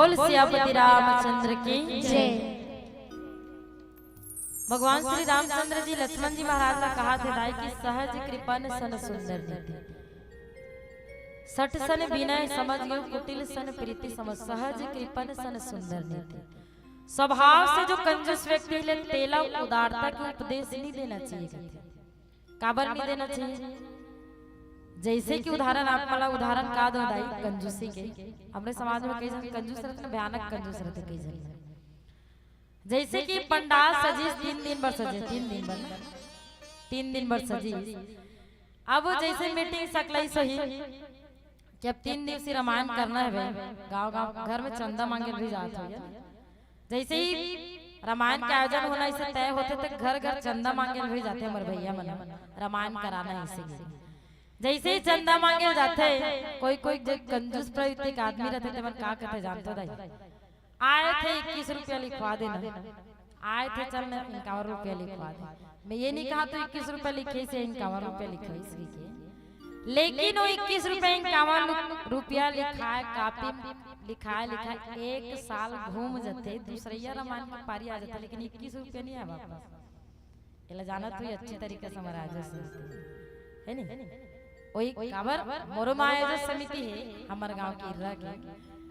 बोल सियापति रामचंद्र की जय। भगवान श्री रामचंद्र जी लक्ष्मण जी महाराज ला कहा थे दाई कि सहज कृपन सन सुंदर नीति, सठ सन विनय समझ गयो, कुटिल सन प्रीति समझ, सहज कृपन सन सुंदर नीति। स्वभाव से जो कंजूस व्यक्ति ले तेला उदारता के उपदेश नहीं देना चाहिए कथे। काबर नहीं देना चाहिए? जैसे कि उदाहरण आप मला उदाहरण का दो दाई कंजूसी के, हमरे समाज में कई झन कंजूस रहते ना, भयानक कंजूस रहते कई झन। जैसे कि पंडाल सजीस तीन दिन बर सजे, तीन दिन बर ना, तीन दिन बर सजीस। अब वो जैसे मीटिंग सकलाई सही कि अब तीन दिवसीय रामायण करना है भाई, गांव गांव घर में चंदा मांगे भी जात हो। जैसे ही रामायण के आयोजन होना इसे तय होते थे, घर घर चंदा मांगे भी जाते हमारे भैया मन, रामायण कराना है इसीलिए। जैसे ही चंदा मांगे जाते, कोई कोई जो कंजूस प्रवृत्ति के आदमी रहते थे मन का कहते जानते दाई, आए थे इक्कीस रुपया लिखवा देना, आए थे चल मैं इक्यावन रुपया लिखवा दे। मैं ये नहीं कहा तो इक्कीस रुपया लिखे से इक्यावन रुपया लिखे इसके के। लेकिन वो इक्कीस रुपया इक्यावन रुपया लिखाए कापी में लिखाए लिखाए एक साल घूम जाते, दूसरैया रामायण की पारी आ जाते, लेकिन इक्कीस रुपया नहीं आए वापस। एला जाना तो ये अच्छी तरीके से हमारा आयोजन समिति है नहीं। वही काबर मोरो माँ आयोजन समिति है हमारे गांव की इर्रा की।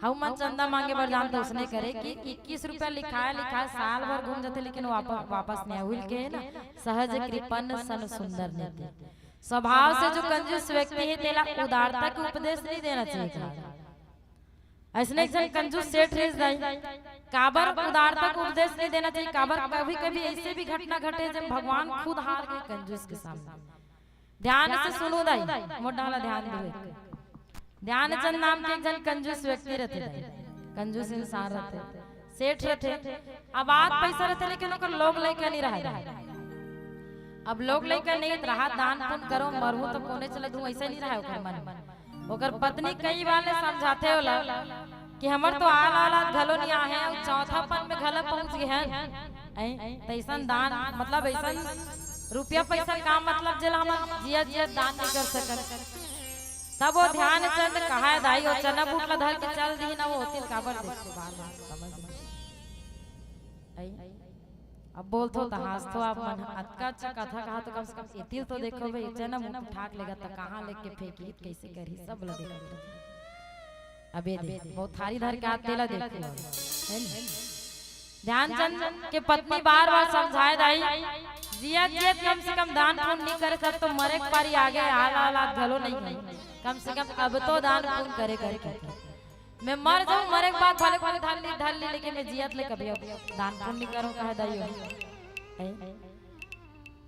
हम मन चंदा मांगे बर जान तो उसने करे कि इक्कीस रुपया लिखाए लिखाए साल भर घूम जाते, लेकिन वापस वापस नहीं आए। उहिल के है ना, सहज कृपन सन सुंदर नीति। स्वभाव से जो कंजूस व्यक्ति है तेला उदारता के उपदेश नहीं देना चाहिए। ऐसने एक झन कंजूस सेठ रहिस दाई, काबर उदारता के उपदेश नहीं देना चाहिए, काबर कभी कभी ऐसे भी घटना घटे जब भगवान खुद हार गए कंजूस के सामने। ध्यान से सुनो दाई, मोर डाहर ला ध्यान दो। ध्यानचंद नाम के एक झन कंजूस व्यक्ति रहते दाई, कंजूस इंसान रहते, सेठ रहते। अब आत पैसा रहते लेकिन ओकर लोग लइका नहीं रहे दाई। अब लोग लइका नहीं रहा, दान पुण्य करो, मरहूं तो कोने चले दूं, ऐसे नहीं रहे ओकर मन में। ओकर पत्नी कई बार ले समझाथे ओला कि हमर तो आल औलाद घलो नहीं आहे, अउ चौथापन में घलो पहुंच गए हैं। ऐं, तैसन दान, मतलब ऐसन रुपया पैसा का मतलब जेला हम जिया जिया दान नहीं कर सकत। तब वो ध्यानचंद कहाए दाई, वो चना बूट ला धर के चल दी ना, वो होती काबर देखते बार बार समझ में। ऐं, अब बोलथो त हांसथो आप मन, अतका अच्छा कथा कहा तो कम से कम एतिल तो देखो बे, चना बूट ठाक लेगा त कहाँ लेके फेंकी, कैसे करही, सब ला देखो। अबे देख, बहुत थारी धर के हाथ तेला देखो, है नी? ध्यानचंद के पत्नी बार बार समझाए दाई, जियत जियत कम से कम दान पुण्य नहीं करे, सब तो मरे के पारी आगे, आल औलाद घलो नहीं है, कम से कम अब तो दान पुण्य करे करके। मैं मर जाऊं, मरे के बाद भले कोई धर ली धर ली, लेकिन मैं जियत ले कभी अब दान पुण्य नहीं करूं, कहे दाई हो।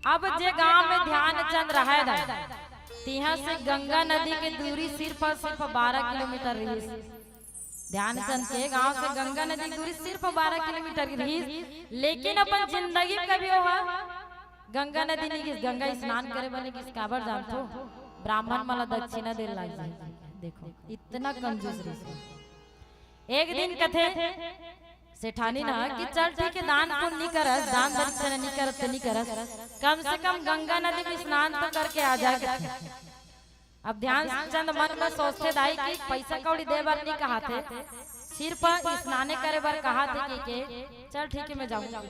अब जे गांव में ध्यानचंद रहे दाई, तिहां से गंगा नदी के दूरी सिर्फ और सिर्फ बारह किलोमीटर रहिस। ध्यानचंद के गांव से गंगा नदी के दूरी सिर्फ बारह किलोमीटर की रहिस, लेकिन अपन जिंदगी में कभी वो गंगा नदी नहीं गिस, गंगा स्नान करे बर नहीं गिस, काबर जानथो? ब्राह्मण मन ला दक्षिणा दे लाग जाए। देखो, इतना कंजूस रहिस। एक दिन कथे सेठानी ना कि चल ठीक है, दान पुण्य नहीं करस, दान दक्षिणा नहीं करस, तो नहीं करस, कम से कम गंगा नदी में स्नान तो करके आ जाए कथे। अब ध्यानचंद मन में सोचथे दाई कि पैसा कौड़ी दे बर नहीं कहा थे, सिर्फ स्नाने करे बर कहा थे कि के, चल ठीक है, मैं जाऊंगा।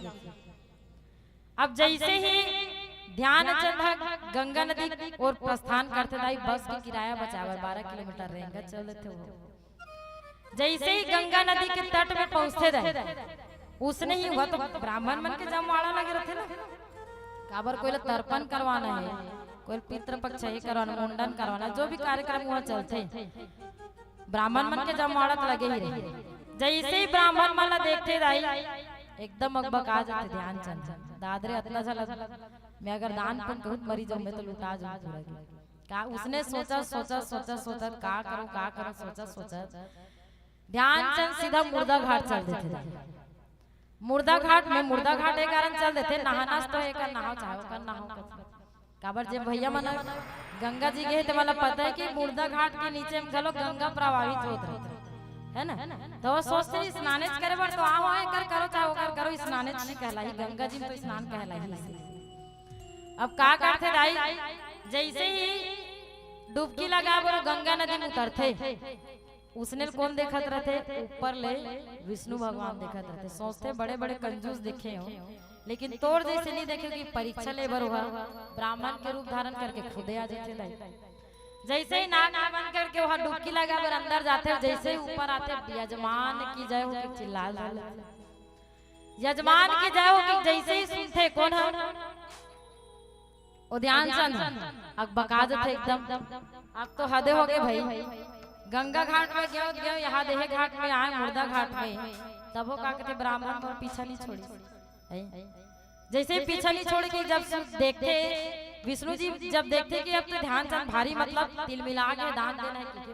अब जैसे ही ध्यानचंद ह गंगा नदी ओर प्रस्थान करथे दाई, बस के किराया बचाए बर, बारह किलोमीटर रेंगत चल देथे वो। जैसे ही गंगा नदी के तट में पहुंचथे दाई, उसने ही हुआ तो ब्राह्मण मन के जमवाड़ा लगे रहथे ना, काबर कोई ला तर्पण करवाना है, कोई पितृपक्ष है करवाना, मुंडन करवाना, जो भी कार्यक्रम वहां चलथे, ब्राह्मण मन के जमवाड़ा तो लगे ही रहे। जैसे ही ब्राह्मण मन ला देखथे दाई, एकदम अकबका जाथे ध्यानचंद। दादरे अतना झलक, मैं अगर दान पुण्य कहूं त मरी जाऊं, मैं तो लुटा जाऊं पूरा के। का उसने सोचा, सोचा, सोचा, सोचा, का करूं, का करूं, सोचा, सोचा, ध्यानचंद सीधा मुर्दा घाट चल देथे दाई। मुर्दा घाट में, मुर्दा घाट ए कारण चल देथे, नहाना तो एकर नहाव, चाहे ओकर नहाव कर। काबर जे भैया मन गंगा जी गए हे, ते मन ला पता है कि मुर्दा घाट के नीचे में घलो गंगा प्रवाहित होत रहिथे, है ना? तो वो सोचथे, स्नानेच करे बर तो आए हंव, एकर करो चाहे ओकर करो, स्नानेच नहीं कहलाही, गंगा जी में तो स्नान कहलाही। अब का करथे दाई, जैसे ही डुबकी लगाए बर गंगा नदी में उतरथे, उसने ल कोन देखत रथे? ऊपर ले विष्णु भगवान देखत रथे। सोचथे बड़े बड़े कंजूस देखे हो, लेकिन तोर जइसे नहीं देखे कि परीक्षा ले बर हुआ, ब्राह्मण के रूप धारण करके खुदे आ जाथे दाई। जइसे ही नाक बंद करके वहां डुबकी लगा बर अंदर जाथे, जइसे ही ऊपर आथे, "यजमान की जय हो" के चिल्ला डाले। "यजमान की जय हो" के जइसे ही सुनथे, कोन ह? ओ ध्यानचंद, अकबका जथे एकदम। अब तो हदे होगे भाई, गंगा घाट में गयो, गयो, यहाँ देहे घाट में आए, मुर्दा घाट में, तब वो का कहते, "ब्राह्मण मोर पीछा नहीं छोड़ी।" हैं? जइसे पीछा नहीं छोड़ के जब सु-, देखथे, विष्णु जी जब देखथे कि अब तो ध्यानचंद भारी, मतलब, तिलमिला के दान देना है, कि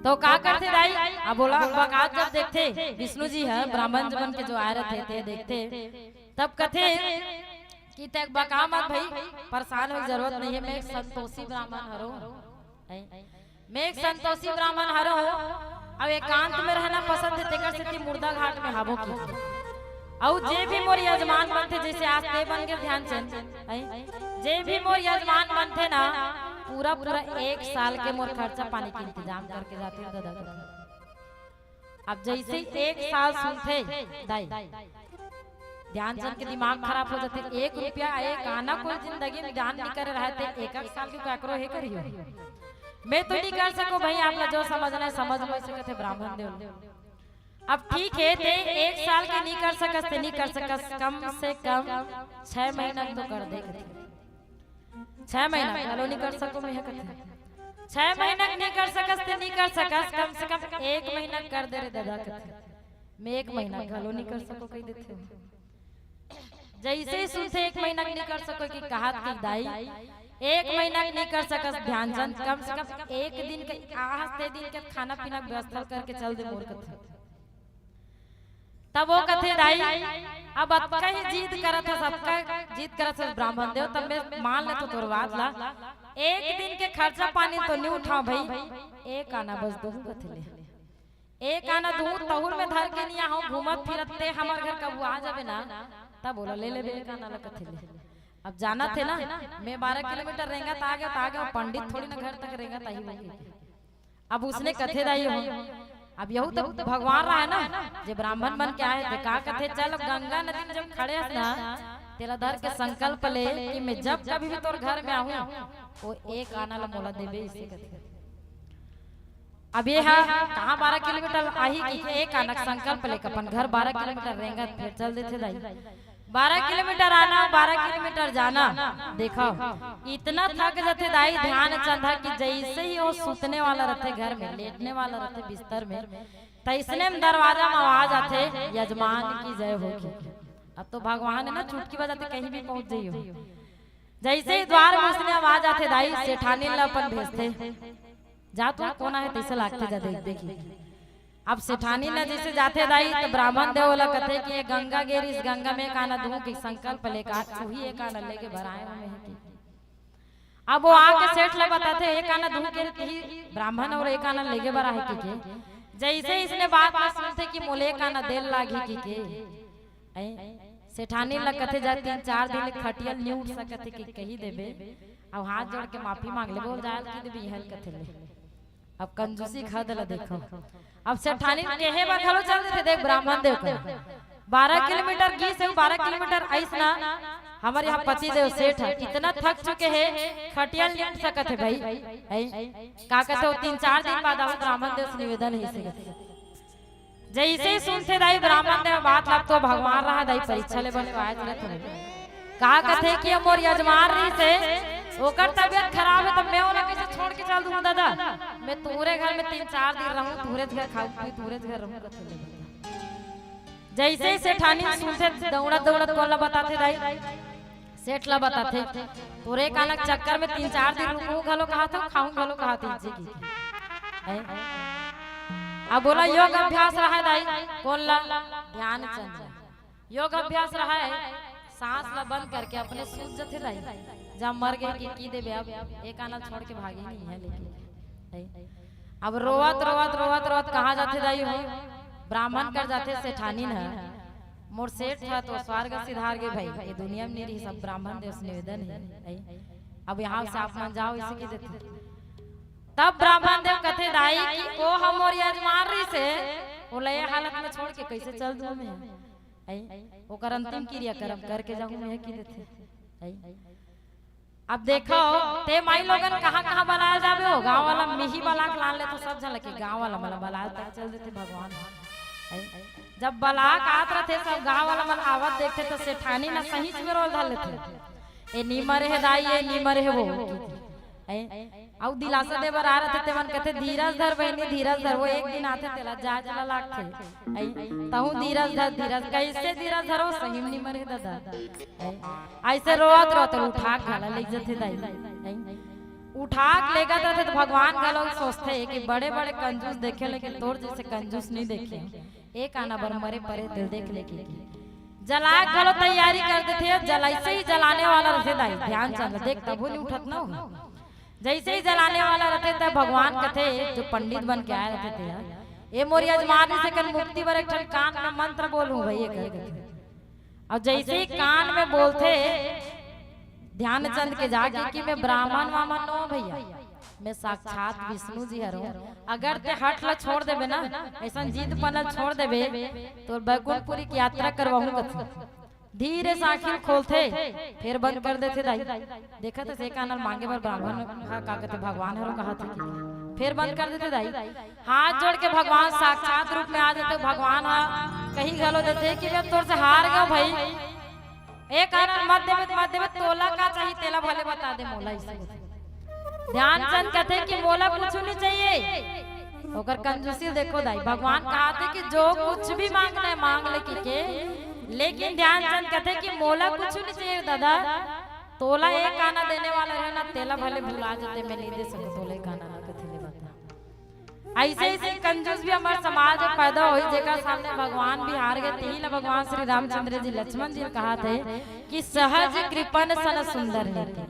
तो का करथे दाई? अब बोला, अकबकात जब देखथे, विष्णु जी ह ब्राह्मण बन के जो आए रथे, ते देखथे, तब कथे कि "ते अकबका मत भाई, परेशान होए के जरूरत नहीं है, मैं एक संतोषी ब्राह्मण हरो, हैं? मैं एक संतोषी ब्राह्मण हरो, अब एकांत में रहना पसंद है, तेकर सेती मुर्दा घाट में हावो की।" अउ जे भी मोर यजमान बनथे, जइसे आज ते बन गे ध्यानचंद, हैं? जे भी मोर यजमान बनथे ना, पूरा पूरा एक साल के मोर खर्चा पानी के इंतजाम करके जाथे दादा। अब जइसे ही एक साल सुनथे दाई, ध्यानचंद के दिमाग खराब हो जाथे। एक रुपया, एक आना कोई जिंदगी में दान नहीं करे रहे थे, एक एक साल के काकरो हे करियो। मैं तो नहीं कर सको भाई, आप ला जो समझना है समझ लो, ऐसे कहते ब्राह्मण देव। अब ठीक है, ते एक साल के नहीं कर सकस, ते नहीं कर सकस, कम से कम छह महीना तो कर दे कथे। छह महीना घलो नहीं कर सको, मैं कथे। छह महीना नहीं कर सकस, ते नहीं कर सकस, कम से कम एक महीना कर दे रे दादा कथे। मैं एक महीना घलो नहीं कर सको कह देथे। जइसे ही सुनथे एक महीना के नहीं कर सको कि कहत कि दाई, एक महीना के नहीं कर सकस ध्यानचंद, कम से कम एक दिन के, आज ते दिन के खाना पीना के व्यवस्था करके चल दे मोर कथे। तब वो कथे, "दाई, अब अतका ही जिद करत हस, अतका जिद करत हस ब्राह्मण देव, तब मैं मान लेथों तोर बात ला, एक दिन के खर्चा पानी तो नहीं उठाओं भाई, एक आना बस दूहूं कथे ले।" एक आना दूहूं, तहूर में धर के नहीं आहूं, घूमत फिरत ते हमर घर कभू आ जाबे ना, तब बोला, "ले लेबे एक आना ला," कथे ले। अब जानथे ना, मैं बारह किलोमीटर रेंगत आ गया, त आ गया, पंडित थोड़ी ना घर तक रेंगत आही होही। अब उसने कथे दाई हो, अब यहू तो भगवान रहा है ना, जे ब्राह्मण बन के आए थे, का कथे, "चल, अब गंगा नदी में जब खड़े हस ना, तेला धर के संकल्प ले कि मैं जब कभी भी तोर घर में आहूं, वो एक आना ला मोला देबे," इसे कथे। अब ये हा कहाँ बारह किलोमीटर आही कि एक आना के संकल्प लेके अपन घर बारह किलोमीटर रेंगत फिर चल देथे दाई। बारह किलोमीटर आना, बारह किलोमीटर जाना। देखो, इतना थक जाथे दाई ध्यानचंद कि जइसे ही वो सुतने वाला रथे घर में, लेटने वाला रथे बिस्तर में, तइसने में दरवाजा में आवाज आथे, "यजमान की जय हो" के। अब तो भगवान है ना, चुटकी बजाते कहीं भी पहुंच जाइयो। जइसे ही द्वार में उसने आवाज आथे, दाई सेठानी ला अपन भेजथे, "जा तू कोन आहे तइसे लागथे, जा देख देखी।" अब सेठानी ला जइसे जाथे दाई, तो ब्राह्मण देव ला कथे कि "ये गंगा गे रिहिस, गंगा में एक आना दूहूं" के संकल्प लेके, उही एक आना लेके बर आए हंव मैं कि। अब वो आके सेठ ला बताथे, "एक आना दूहूं" के रिहिस ब्राह्मण अउ एक आना लेगे बर आहे कि के। जइसे इसने बात ला सुनथे कि "मोला एक आना दे ल लागही" कि के। ऐ, सेठानी ला कथे, "जा तीन चार दिन ले खटिया ल नहीं उठ सकत हे" कि कही देबे, अउ हाथ जोड़ के माफी मांग लेबे, बोल जाए ल कहि देबे, इहल कथे ले। अब कंजूसी के हद ला देखो। अब सेठानी कहे बर घलो चल देथे, देख ब्राह्मण देव का बारह किलोमीटर गिस हे, बारह किलोमीटर आइस ना, हमर यहाँ पति देव सेठ हे, इतना थक चुके हे, खटिया ल नहीं उठ सकत हे भाई। ऐ, का कथे, "तीन चार दिन बाद आहूं, ब्राह्मण देव से निवेदन हे" इसे कथे। जइसे ही सुनथे दाई ब्राह्मण देव बात ला, तो भगवान रहा दाई, परीक्षा ले बर तो आए तुरंत में। का कथे कि "ये मोर यजमान रिहिसे, ओकर तबियत खराब हे, त मैं ओला कइसे छोड़ के चल दूहूं दादा? मैं तुहरे घर में तीन चार दिन रहूं, तुहरे घर खाहूं, पीहूं, तुहरे घर रहूं" कथे ले। जइसे ही सेठानी सुनथे, दउड़त दउड़त कोन ला बताथे दाई? सेठ ला बताथे, "तोर एक आना के चक्कर में तीन चार दिन रुकहूं घलो कहत हंव, खाहूं घलो कहत हंव" इसे कथे। हैं? अब बोला योग अभ्यास रहा हे दाई, कोन ला? ध्यानचंद ला। योग अभ्यास रहा हे, सांस ला बंद करके अपने सूत जथे दाई। जब मर गे कि कहि देबे, अब एक आना छोड़ के भागही नहीं हे लेके। हैं? अब रोवत, रोवत, रोवत, रोवत कहाँ जाथे दाई हो? ब्राह्मण कर जाथे सेठानी ह, "मोर सेठ ह तो स्वर्ग सिधार गे भाई, ये दुनिया में नहीं रही, सब ब्राह्मण देव से निवेदन है, है। अब यहाँ से आप मन जाओ," इसे की देथे। तब ब्राह्मण देव कथे, "दाई कि ओ ह मोर यजमान रहिसे, ओला ये हालत में छोड़ के कैसे चल दूँ मैं? है, ओकर अंतिम क्रिया कर्म करके जाऊँ मैं," की देथे। है। अब देखो, ते माई लोगन कहाँ-कहाँ बलाए जाबे हो, गाँव वाला मिही बला के लान ले तो सब झन लगे, गाँव वाला मला बलाए तक चल देथे भगवान। हैं? जब बला के आत रथे, सब गाँव वाला मन आवत देखथे तो सेठानी ना सही में रोल धर लेथे, "ए नी मरे हे दाई, ए नी मरे हे वो।" हैं? अउ दिलासा दे बर आ रथे, ते मन कथे, "धीरज धर बहिनी, धीरज धर, वो एक दिन आथे, तेला जांच ला लागथे।" हैं? तहूँ धीरज धर, धीरज, कैसे धीरज धरो, सही में नी मरे हे दादा। हैं? अइसे रोवत रोवत उठा के घला लेग जथे दाई। उठा के लेगत रथे त भगवान घलो सोचथे कि बड़े बड़े कंजूस देखे, लेकिन तोर जइसे कंजूस नहीं देखे। एक आना बर मरे परे दिल देख ले के। जलाए के घलो तैयारी कर देथे, जल अइसे ही जलाने वाला रथे दाई, ध्यानचंद देख तभो नहीं उठत न हो। जइसे ही जलाने वाला रथे त भगवान कथे, जो पंडित बन के आए रथे ते, "ए मोर यजमान से कन मुक्ति बर एक ठन कान में मंत्र बोलूं भई," ये कह देथे। अउ जइसे ही कान में बोलथे ध्यानचंद के जाके कि "मैं ब्राह्मण वामन नो भैया, मैं साक्षात विष्णु जी हरहूं, अगर ते हठ ला छोड़ देबे ना, अइसन जिदपन ला छोड़ देबे, तो बैकुंठपुरी की यात्रा करवाहूं," कथे। धीरे से आँखी खोलथे, फेर बंद कर देथे दाई। देखत हस, एक आना ल मांगे बर ब्राह्मण ह का कथे, भगवान हरो कहा थे कि फेर बंद कर देथे दाई। हाथ जोड़ के भगवान साक्षात रूप में आ जाथे। भगवान ह कही घलो देथे कि "मैं तोर से हार गयो भाई, एक आना ल मत देबे, मत देबे, तोला का चाहिए तेला भले बता दे मोला," अइसे। ध्यानचंद कथे कि "मोला कुछ नहीं चाहिए।" ओकर कंजूसी देखो दाई, भगवान कहा थे कि "जो कुछ भी मांगना है मांग ले," कि के, लेकिन ध्यानचंद कथे कि "मोला कुछ नहीं चाहिए दादा, तोला एक आना देने वाला रहे ना, तेला भले भुला जाते, मैं नहीं दे सकूं तोला एक आना ना," कथे ले बता। अइसे अइसे कंजूस भी हमर समाज में पैदा होई, जेकर सामने भगवान भी हार गए। तेही ला भगवान श्री रामचंद्र जी लक्ष्मण जी कहा थे कि "सहज कृपण सन सुंदर नीति।"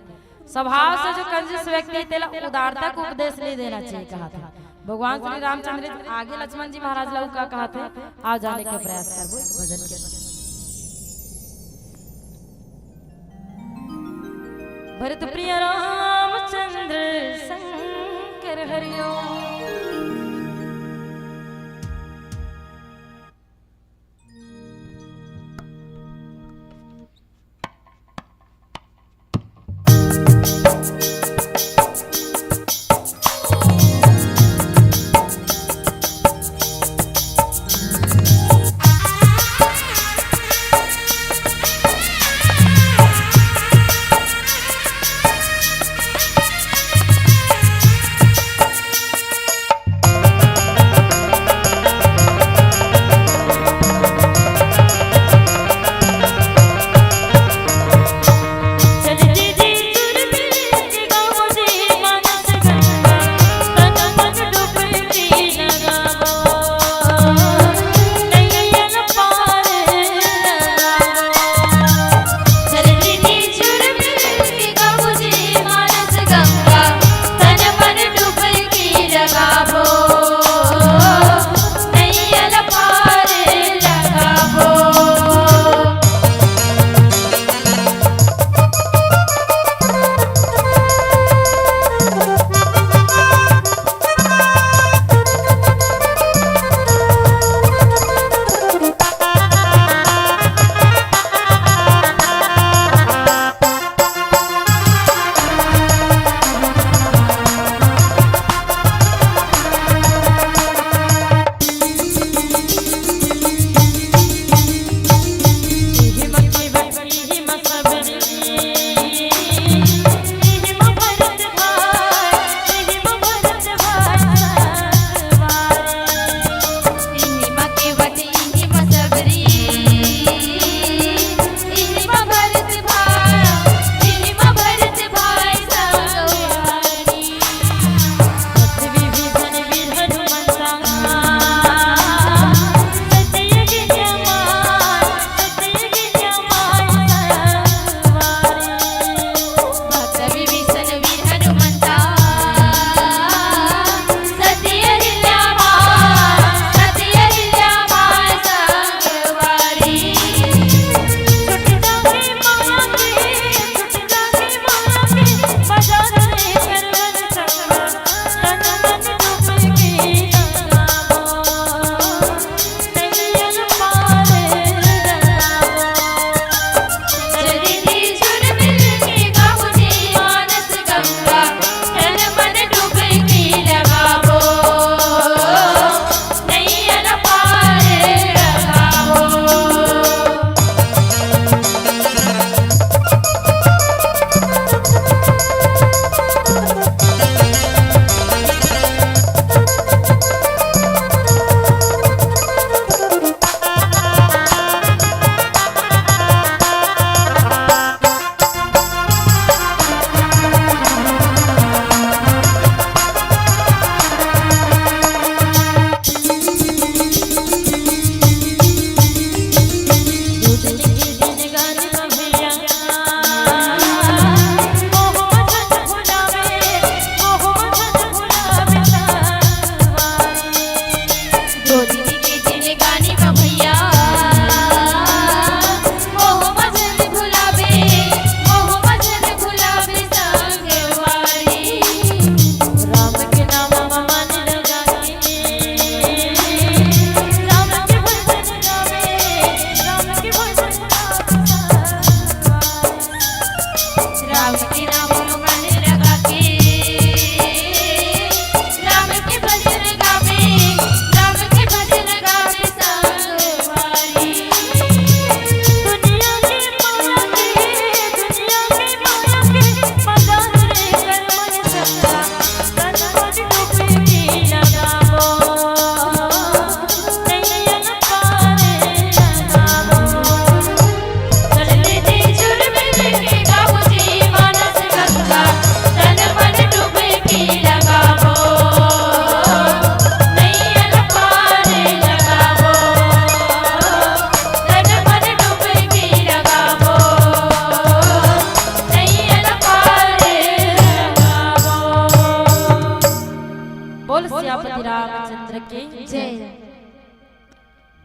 स्वभाव से जो कंजूस व्यक्ति है, तेला उदारता के उपदेश नहीं देना चाहिए, कहा था भगवान श्री रामचंद्र जी। आगे लक्ष्मण जी महाराज ला का कहा था, आओ जाने के प्रयास करबो भजन के। भरत प्रिय रामचंद्र शंकर हरिओम।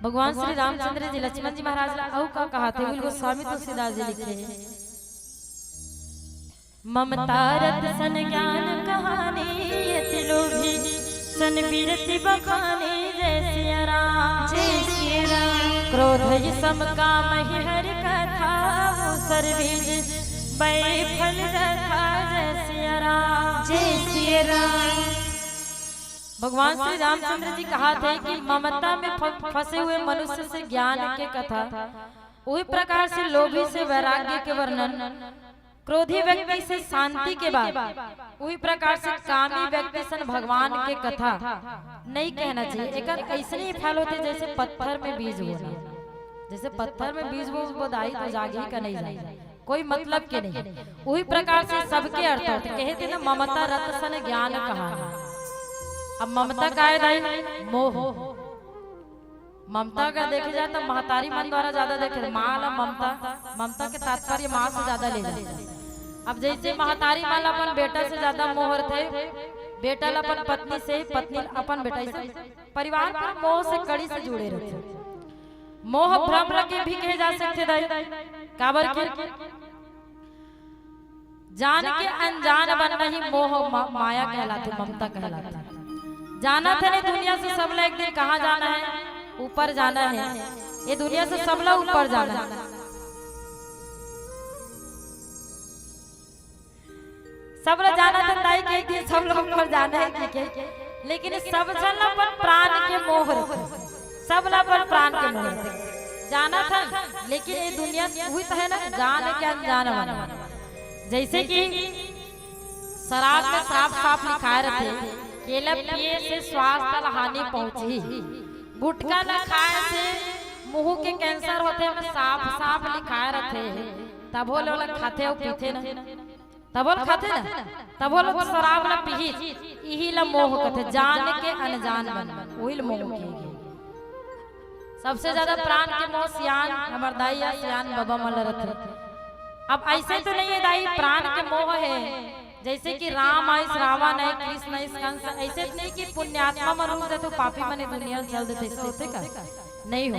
भगवान श्री रामचंद्र जी लक्ष्मण जी महाराज ला अउ का कहाथे, उही ल गोस्वामी तुलसीदास जी लिखे हे। ममता रत सन ज्ञान कहानी, अति लोभी सन बिरति बखानी, जय सिया राम। जय सिया राम। क्रोध ही सम काम ही हरि कथा, मूसर बीज बई फल जथा, जय सिया राम। जय सिया राम। भगवान श्री रामचंद्र जी कहाथे कि ममता में फ-, फंसे हुए मनुष्य से ज्ञान के कथा, उही प्रकार से लोभी से वैराग्य के वर्णन, क्रोधी व्यक्ति से शांति के बात, उही प्रकार से कामी व्यक्ति सन भगवान के कथा नइ कहना चाहिए। एकर अइसने ही फल होथे जइसे पत्थर में बीज बोना, जइसे पत्थर में बीज बो-, बोदाही त जागही का नइ जागही, कोई मतलब के नहीं। उही प्रकार से सबके अर्थ होथे, कहे थे ना, ममता रत सन ज्ञान कहानी। अब ममता का हे दाई? मोह। ममता का देखे जाए त महतारी मन द्वारा ज्यादा देखे, माँ ला ममता, ममता के तात्पर्य माँ से ज्यादा ले जाथे। अब जइसे महतारी मन ला अपन बेटा से ज्यादा मोह रथे, बेटा ला अपन पत्नी से, पत्नी ला अपन बेटा, अइसे परिवार पूरा मोह से कड़ी से जुड़े रथे। मोह भ्रम ला के भी कहे जा सकथे दाई, काबर के जान के अनजान बनना ही मोह मा-, माया कहलाथे, ममता कहलाथे। जानत हन ए दुनिया से सबला एक दिन कहाँ जाना हे? ऊपर जाना हे। ए दुनिया से सबला ऊपर जाना हे। सबला जानत हन दाई के एक दिन सबला ऊपर जाना हे कहिके, लेकिन सब झन ला अपन प्राण के मोह रथे, सबला अपन प्राण के मोह रथे। जानत हन, लेकिन ए दुनिया उही त हे ना, जान के अनजान बना। जइसे कि शराब में साफ साफ लिखाय रथे, केला पिए से स्वास्थ्य ला हानि पहुंचही, गुटखा ला खाए से मुंह के कैंसर होथे, में साफ साफ लिखाय रथे, तभो ले ओला खाथे अउ पीथे ना। तभो ल खाथे ना, तभो ल शराब ल पीही, इही ल मोह कथे, जान के अनजान मन, उही ल मोह कहे गे। सबसे ज्यादा प्राण के मोह सियान, हमर दाई या सियान बबा मन ल रथे। अब अइसे तो नइ हे दाई, प्राण के मोह हे, जइसे कि राम आइस, रावण आइस, कृष्ण आइस, कंस, अइसे तो नइ हे कि पुण्यात्मा मन रुक जाथे, पापी मन ए दुनिया ल चल देथे, अइसे होथे का? नइ हो।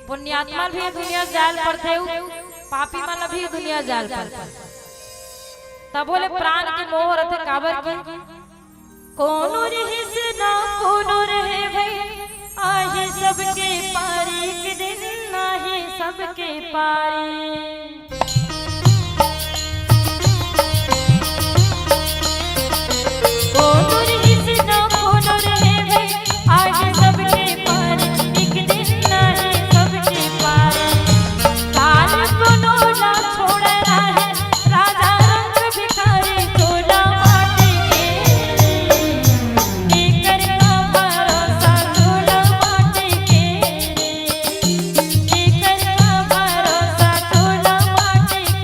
पुण्यात्मा ल भी ए दुनिया जाय ल परथे, अउ पापी मन ल भी ए दुनिया जाय ल परथे। तभो ले प्राण के मोह रथे, काबर कि कोनो रिहिस ना कोनो रहे भई, आही सबके पारी, एक दिन आही सबके पारी। कोनो रिहिस ना कोनो रहे भई, आही सबके पारी, एक दिन आही सबके पारी। काल कोनो ला छोड़े राहे, राजा रंग भिखारी, चोला माटी के। एकर का भरोसा, चोला माटी के। एकर का भरोसा, चोला माटी के।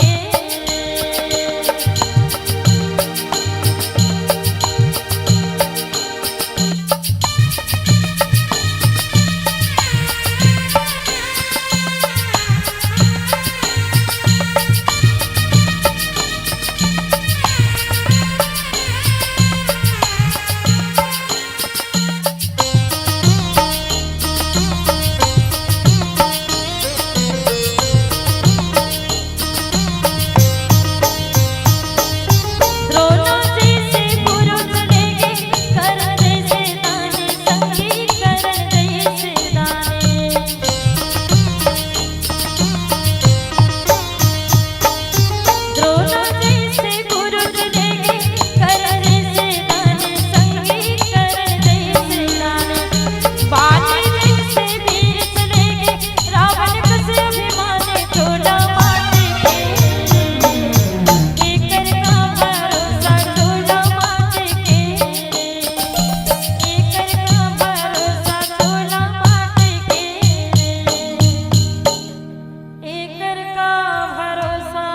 एकर का भरोसा,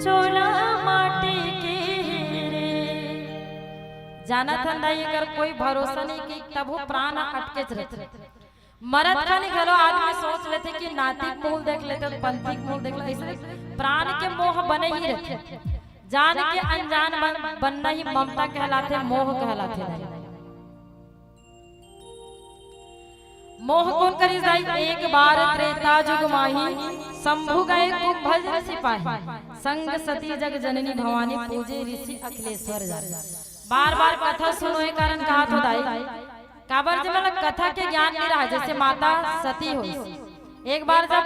चोला माटी के रे। जानत हन दाई, एकर कोई भरोसा नइ कि तभो प्राण ह अटकेच रथे। मरत खानी घलो आदमी सोच लेथे कि नाती के मुंह देख लेते, पंथी के मुंह देख लेते, अइसे प्राण के मोह बने ही रथे। जान के अनजान बन-, बनना ही ममता कहलाथे, मोह कहलाथे। मोह कोन करिस दाई? एक बार त्रेता जुग माही, शंभु गए कुंभज सिपाही। संग सती जग जननी भवानी, पूजे ऋषि अखिलेश्वर जानी। बार बार कथा सुनो, ए कारण कहा थो दाई, काबर जे मतलब कथा के ज्ञान नहीं रहा, जैसे माता सती हो। एक बार जब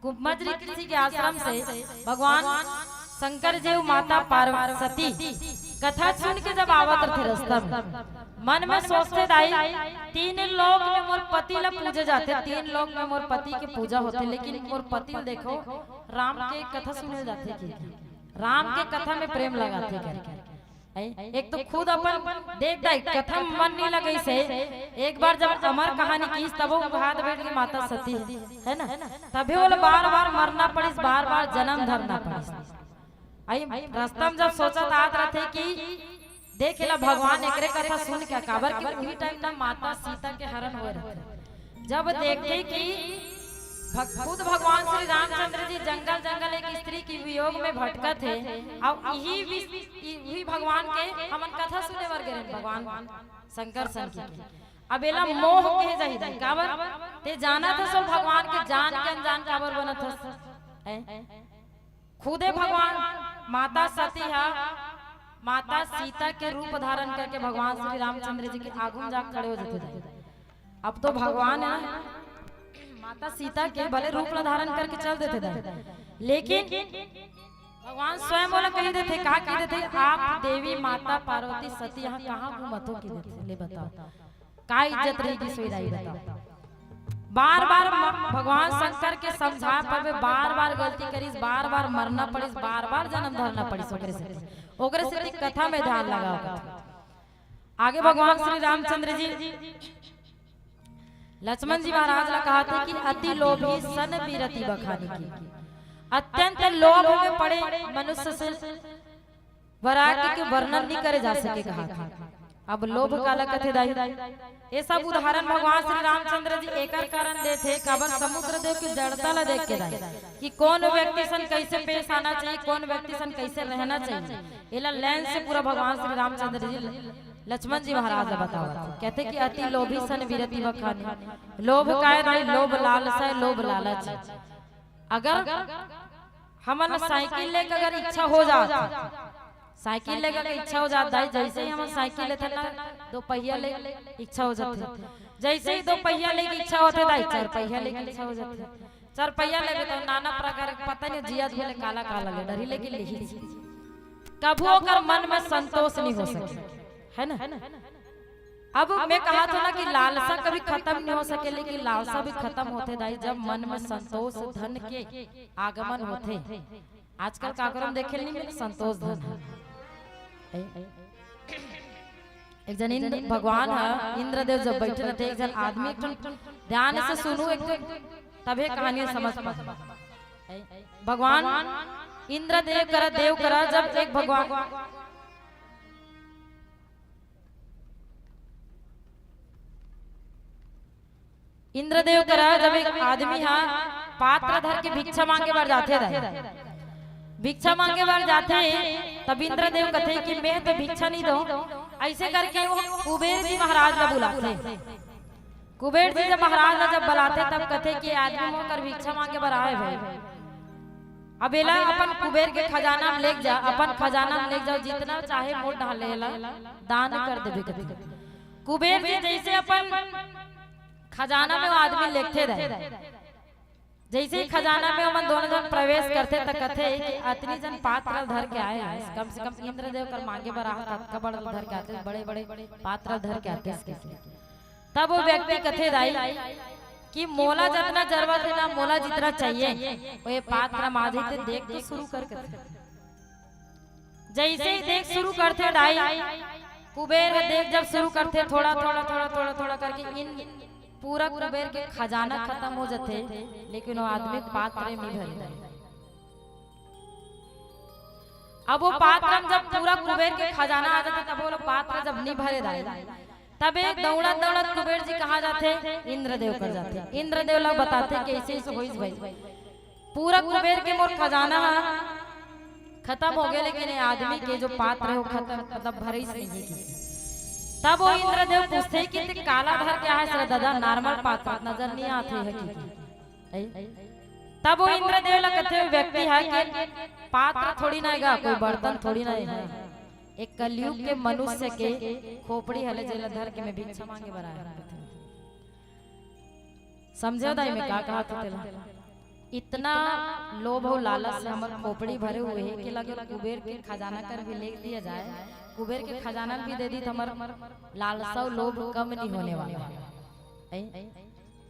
कुंभज ऋषि के आश्रम से भगवान शंकर जी अउ माता पार्वती कथा सुन के जब आवत रथे रस्ता में, मन में सोचथे, दाई, तीन लोक में मोर पति ला पूजे जाथे, तीन लोक में मोर पति के पूजा होथे, लेकिन मोर पति ल देखो, राम के कथा सुने जाथे कि राम के कथा में प्रेम लगाथे करके। हैं? एक तो खुद अपन देख दाई, कथा में मन नहीं लगइस हे। एक बार जब अमर कहानी किस, तब वो हाथ बैठ के माता सती, है ना, तभी वो बार बार मरना पड़िस, बार बार जन्म धरना पड़िस। आई रस्ता में जब सोचत आत रथे कि देख एला भगवान एकरे कथा सुन के, काबर कि उही टाइम ना माता सीता के हरण होए रथे। जब देखथे कि भग-, खुद भगवान श्री रामचंद्र जी जंगल जंगल एक स्त्री के वियोग में भटकत हे, अउ इही विस-, इ-, इही भगवान के हमन कथा सुने बर गे रहेन, भगवान शंकर सन के। अब एला मोह कहे जाही दाई, काबर ते जानत हस भगवान के जान के अनजान काबर बनत हस? हैं? खुदे भगवान माता सती हा माता सीता के रूप धारण करके भगवान श्री रामचंद्र जी के आगू में जाके खड़े हो जाथे दाई। अब तो भगवान है ना, माता सीता के भले रूप ला धारण करके चल देथे दाई, लेकिन भगवान स्वयं ओला कही देथे, का कही देथे? आप देवी माता पार्वती सती यहाँ कहाँ घूमत हो, कही देथे, ले बताओ, का इज्जत रही गिस दाई, बताओ। बार बार म-, भगवान शंकर के समझाए पर भी बार बार गलती करिस, बार बार मरना पड़िस, बार बार जन्म धरना पड़िस ओकरे सेती। ओकरे सेती कथा में ध्यान लगाओ। आगे भगवान श्री रामचंद्र जी लक्ष्मण जी महाराज ला कहा थे कि अति लोभी सन विरति बखानी की, अत्यंत लोभ में पड़े मनुष्य से वैराग्य के वर्णन नहीं करे जा सके कहा थे। अब लोभ काला कथे दाई? ये सब उदाहरण भगवान श्री रामचंद्र जी एकर कारण देथे, काबर समुद्र देव के जड़ता ला देख के दाई, कि कौन व्यक्ति सन कैसे पेश आना चाहिए, कौन व्यक्ति सन कैसे रहना चाहिए। एला लेंस से पूरा भगवान श्री रामचंद्र जी लक्ष्मण जी महाराज ला बतावत हे। कहथे कि अति लोभी सन विरति बखानी। लोभ काय दाई? लोभ लालसा, लोभ लालच। अगर हमन ला साइकिल लेके अगर इच्छा हो जात, साइकिल लेके अगर इच्छा हो जात दाई, जैसे ही हमन साइकिल लेथन ना, दो पहिया ले इच्छा हो जाथे। जैसे ही दो पहिया लेके इच्छा होथे दाई, चार पहिया लेके इच्छा हो जाथे। चार पहिया लेबे तो नाना प्रकार के पता नहीं जिया धोले काला काला ले डरी, लेकिन लेही। कभू ओकर मन में संतोष नहीं हो सके, है ना? अब मैं कहा था ना कि लालसा कभी खत्म नहीं हो सके, लेकिन लालसा भी खत्म होथे दाई, जब मन में संतोष धन के आगमन होथे। आजकल काकरो में देखे नहीं मिले संतोष धन। एक जन इंद्र, भगवान ह, इंद्रदेव जब बैठे रहते, एक जन आदमी, एक ठन ध्यान से सुनू, एक ठन तभे कहानी समझ पाए। भगवान इंद्रदेव करा, देव करा, जब एक भगवान इंद्रदेव करा जब एक आदमी हा पात्र धर के भिक्षा मांगे बर जाथे दाई, भिक्षा मांगे बर जाथे, तब इंद्रदेव कथे कि मैं तो भिक्षा नहीं दो। ऐसे करके वो कुबेर जी महाराज ला बुलाथे। कुबेर जी जब महाराज ला जब बुलाथे तब कथे कि आदमी मोकर भिक्षा मांगे बर आए भाई। अब एला अपन कुबेर के खजाना में लेके जा, अपन खजाना में लेके जाओ, जितना चाहे मोट डाले ला दान कर देबे कथे। कुबेर जी जैसे अपन खजाना में वो आदमी लेगथे दाई, जैसे ही खजाना में ओमन दोनों जन प्रवेश करथे त कथे कि अतनी जन पात्र धर के आए हस, कम से कम इंद्रदेव कर मांगे बर आहत, अतका बड़ धर के आते, बड़े बड़े पात्र धर के आते। तब वो व्यक्ति कथे दाई कि मोला जितना जरूरत है ना, मोला जितना चाहिए वो ये पात्र माझी ते देख तो शुरू कर कथे। जैसे ही देख शुरू करथे दाई, कुबेर ह देख जब शुरू करथे, थोड़ा थोड़ा थोड़ा थोड़ा थोड़ा करके इन पूरा कुबेर के खजाना खत्म हो जाथे, लेकिन वो आदमी पात्र में भरे दाई। अब वो पात्र में जब पूरा कुबेर के खजाना आ जाथे, तब वो पात्र जब नहीं भरे दाई, तब एक दौड़त दौड़त कुबेर जी कहाँ जाथे? इंद्रदेव कर जाथे। इंद्रदेव ला बताथे कि ऐसे ऐसे होइस भाई, पूरा कुबेर के मोर खजाना हा खत्म हो गए, लेकिन ये आदमी के जो पात्र है वो खत्म, मतलब भरे ही नहीं है किसी। तब वो इंद्रदेव पूछथे कि ते काला धर के आए हस रे ददा, normal पात्र नजर नहीं आथे हे कि? अई? तब वो इंद्रदेव ला कथे, व्यक्ति हे कि पात्र थोड़ी ना हे गा, कोई बर्तन थोड़ी ना हे। एक कलयुग के मनुष्य के खोपड़ी हले, जेला धर के मैं भिक्षा मांगे बर आए हंव। समझे दाई, मैं का कहत हंव तेला? इतना लोभ अउ लालच से हमर खोपड़ी भरे हुए हे कि लगे कुबेर के खजाना कर भी ले दिया जाए, कुबेर के खजाना भी दे दी त हमर लालसा अउ लोभ कम नहीं होने वाला हे। हैं?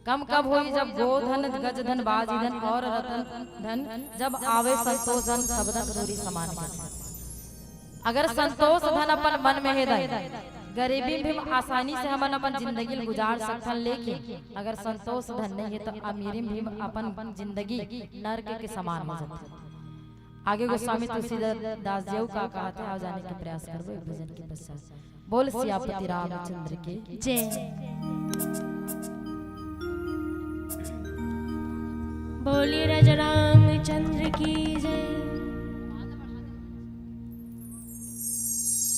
कम कब होई? जब गोधन, गजधन, बाजीधन और रतन धन जब आवे संतोष धन, सब धन दूरी समान हे। अगर संतोष धन अपन मन में हे दाई, गरीबी में भी आसानी से हमन अपन जिंदगी ल गुजार सकथन, लेकिन अगर संतोष धन नहीं हे तो अमीरी में भी अपन जिंदगी नरक के समान हो जाथे। आगे गोस्वामी तुलसीदास जी का कहत हे, आओ जाने के प्रयास करबो एक भजन के पश्चात। बोल सियापति रामचंद्र की जय। बोलिए राजा रामचंद्र की जय।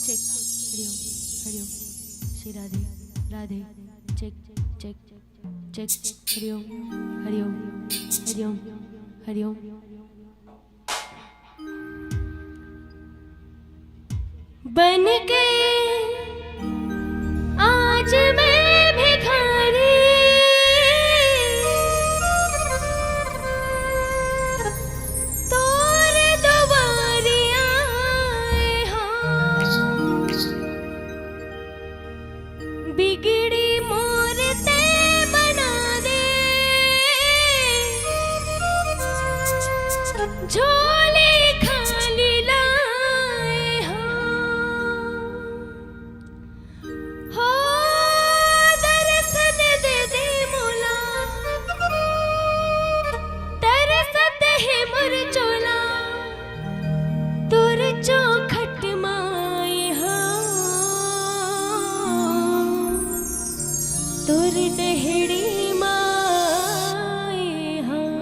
Check. Hariom, Hariom. Shri Radhe, Radhe. Check, check, check. Hariom, Hariom, Hariom, Hariom. बन गए आज मैं भिखारी, तोर दुआरी आए हंव। बिगड़ी मोर ते बना दे, झोली खाली लाए हंव। हो दर्शन दे दे मोला, तरसत हे मोर चोला। तोर चौखट माए हंव, तोर डहड़ी माए हंव।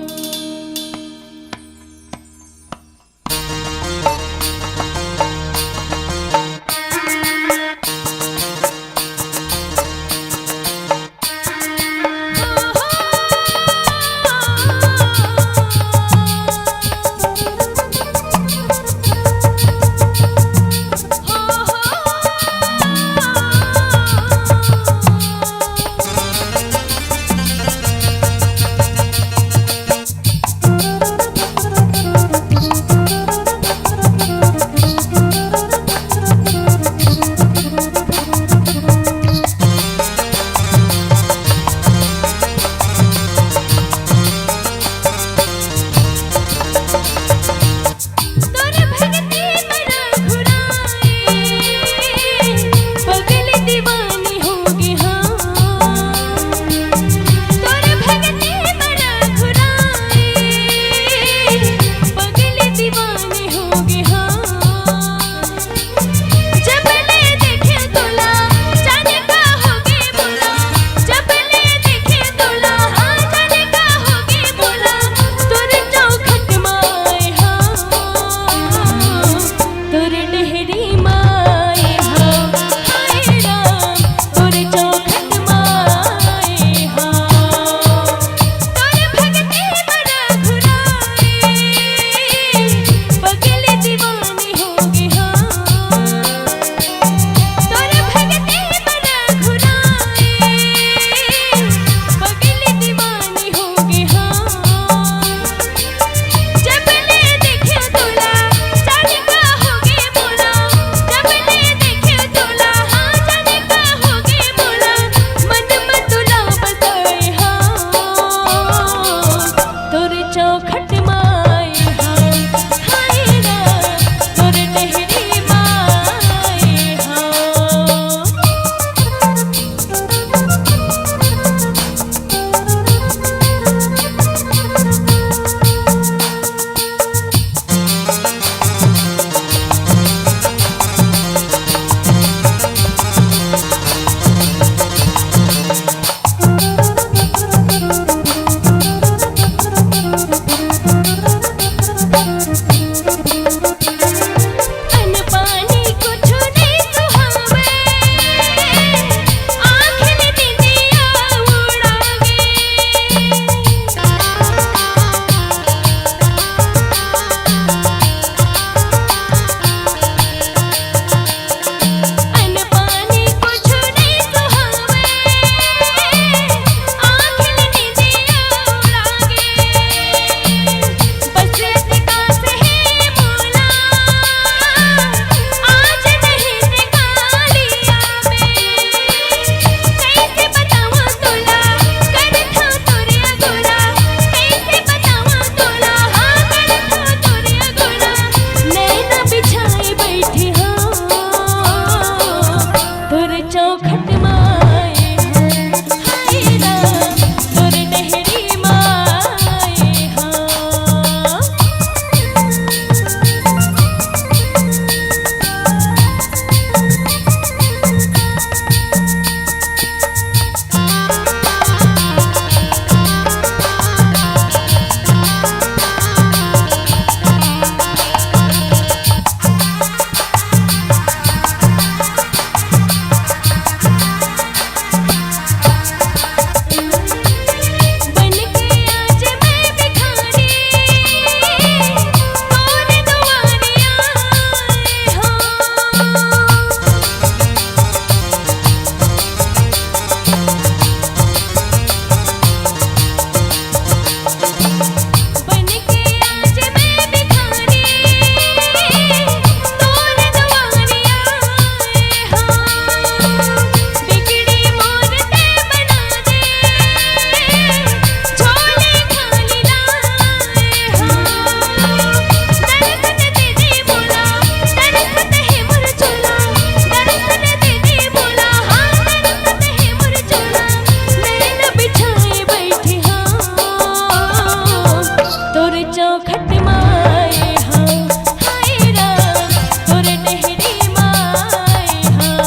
चौखट माए हाँ, हाय राम, तोर डेहरी माए हाँ।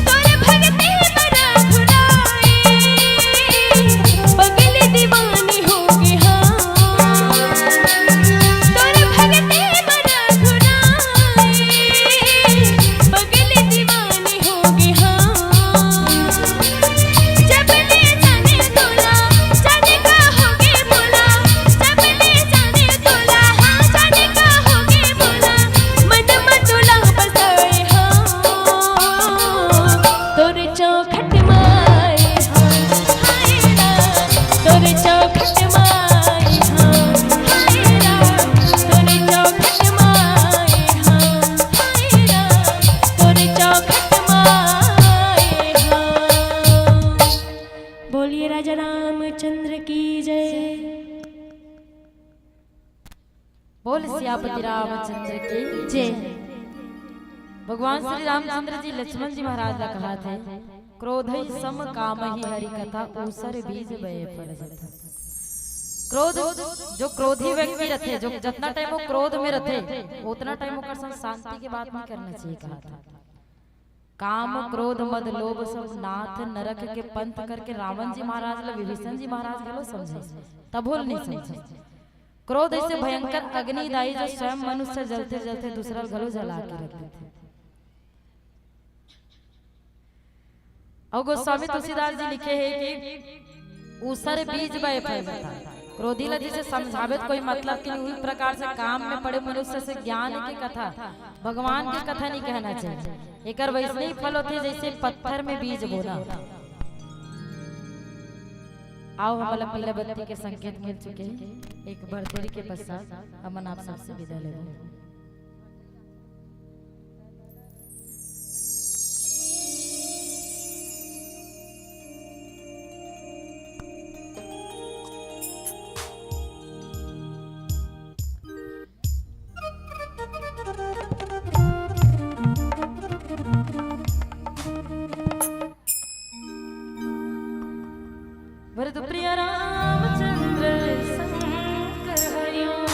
तोर भगते मना घुराए, पगली दीवानी होगे हाँ। तोर भगते मना घुराए, पगली दीवानी होगे हाँ। जब ले जाने तोला, जाने का होगे बोला। जब ले जाने तोला, हाँ, जाने का होगे बोला। मन म तोला बसाए हाँ। तोर चौखट माए हाँ, हाय राम। तोर चौखट माए हाँ, हाय राम। तोर चौखट माए हाँ, हाय राम। तोर चौखट माए हाँ। बोलिए राजा रामचंद्र की जय। बोल सियापति रामचंद्र की जय। भगवान श्री रामचंद्र जी लक्ष्मण जी महाराज ला कहाथे, क्रोधई सम कामही हरि कथा, ऊसर बीज बए फल जथा। क्रोध, जो क्रोधी व्यक्ति रथे, जो जतना टाइम वो क्रोध में रथे, उतना टाइम ओकर संग शांति के बात नहीं करना चाहिए, कहाथे। काम, क्रोध, मद, लोभ सब नाथ नरक के पंथ करके रावण जी महाराज ला विभीषण जी महाराज घलो समझे, तभो ल नहीं समझे। क्रोध ऐसे भयंकर अग्नि दाई, जो स्वयं मनुष्य जलते जलते दूसरा ल घलो जला के रख देथे। अउ गोस्वामी तुलसीदास जी लिखे हे कि ऊसर बीज बए फल जथा। क्रोधी ला जैसे समझावे त कोई मतलब कि नहीं, उही प्रकार से काम में पड़े मनुष्य से ज्ञान के कथा, भगवान के कथा नहीं कहना चाहिए। एकर वैसने ही फल होथे जैसे पत्थर में बीज बोना। आओ, हमला पीला बत्ती के संकेत मिल चुके हे। एक बार देरी के पश्चात हमन आप सबसे विदा लेबो। वरद प्रिय रामचंद्र शंकर हरिओम।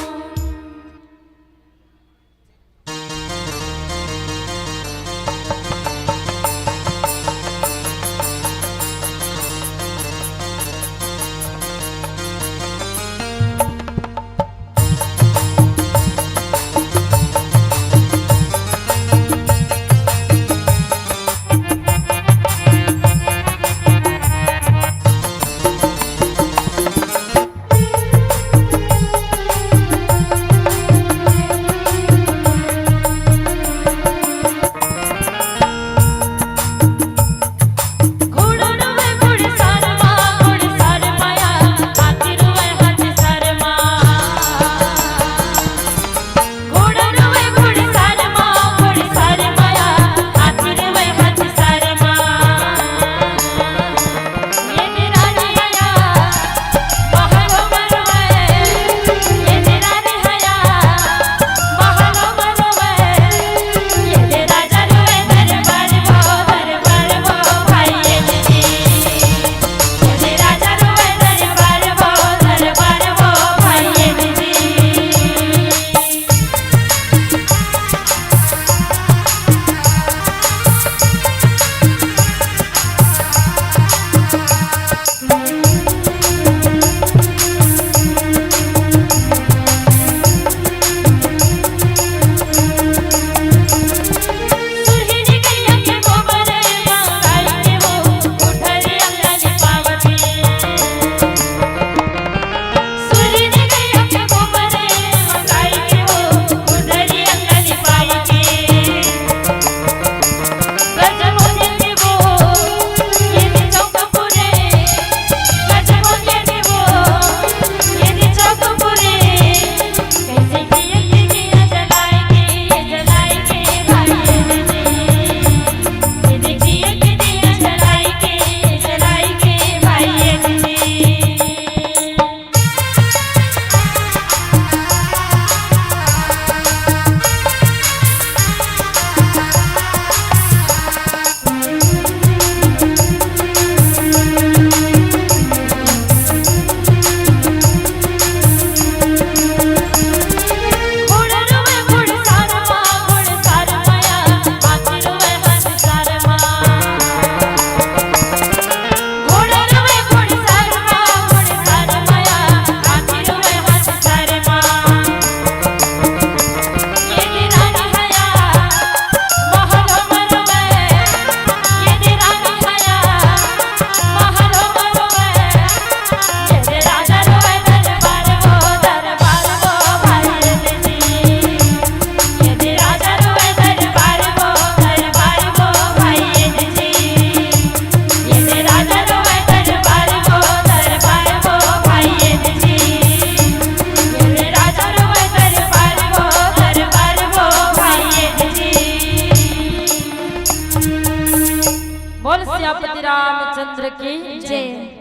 की जय।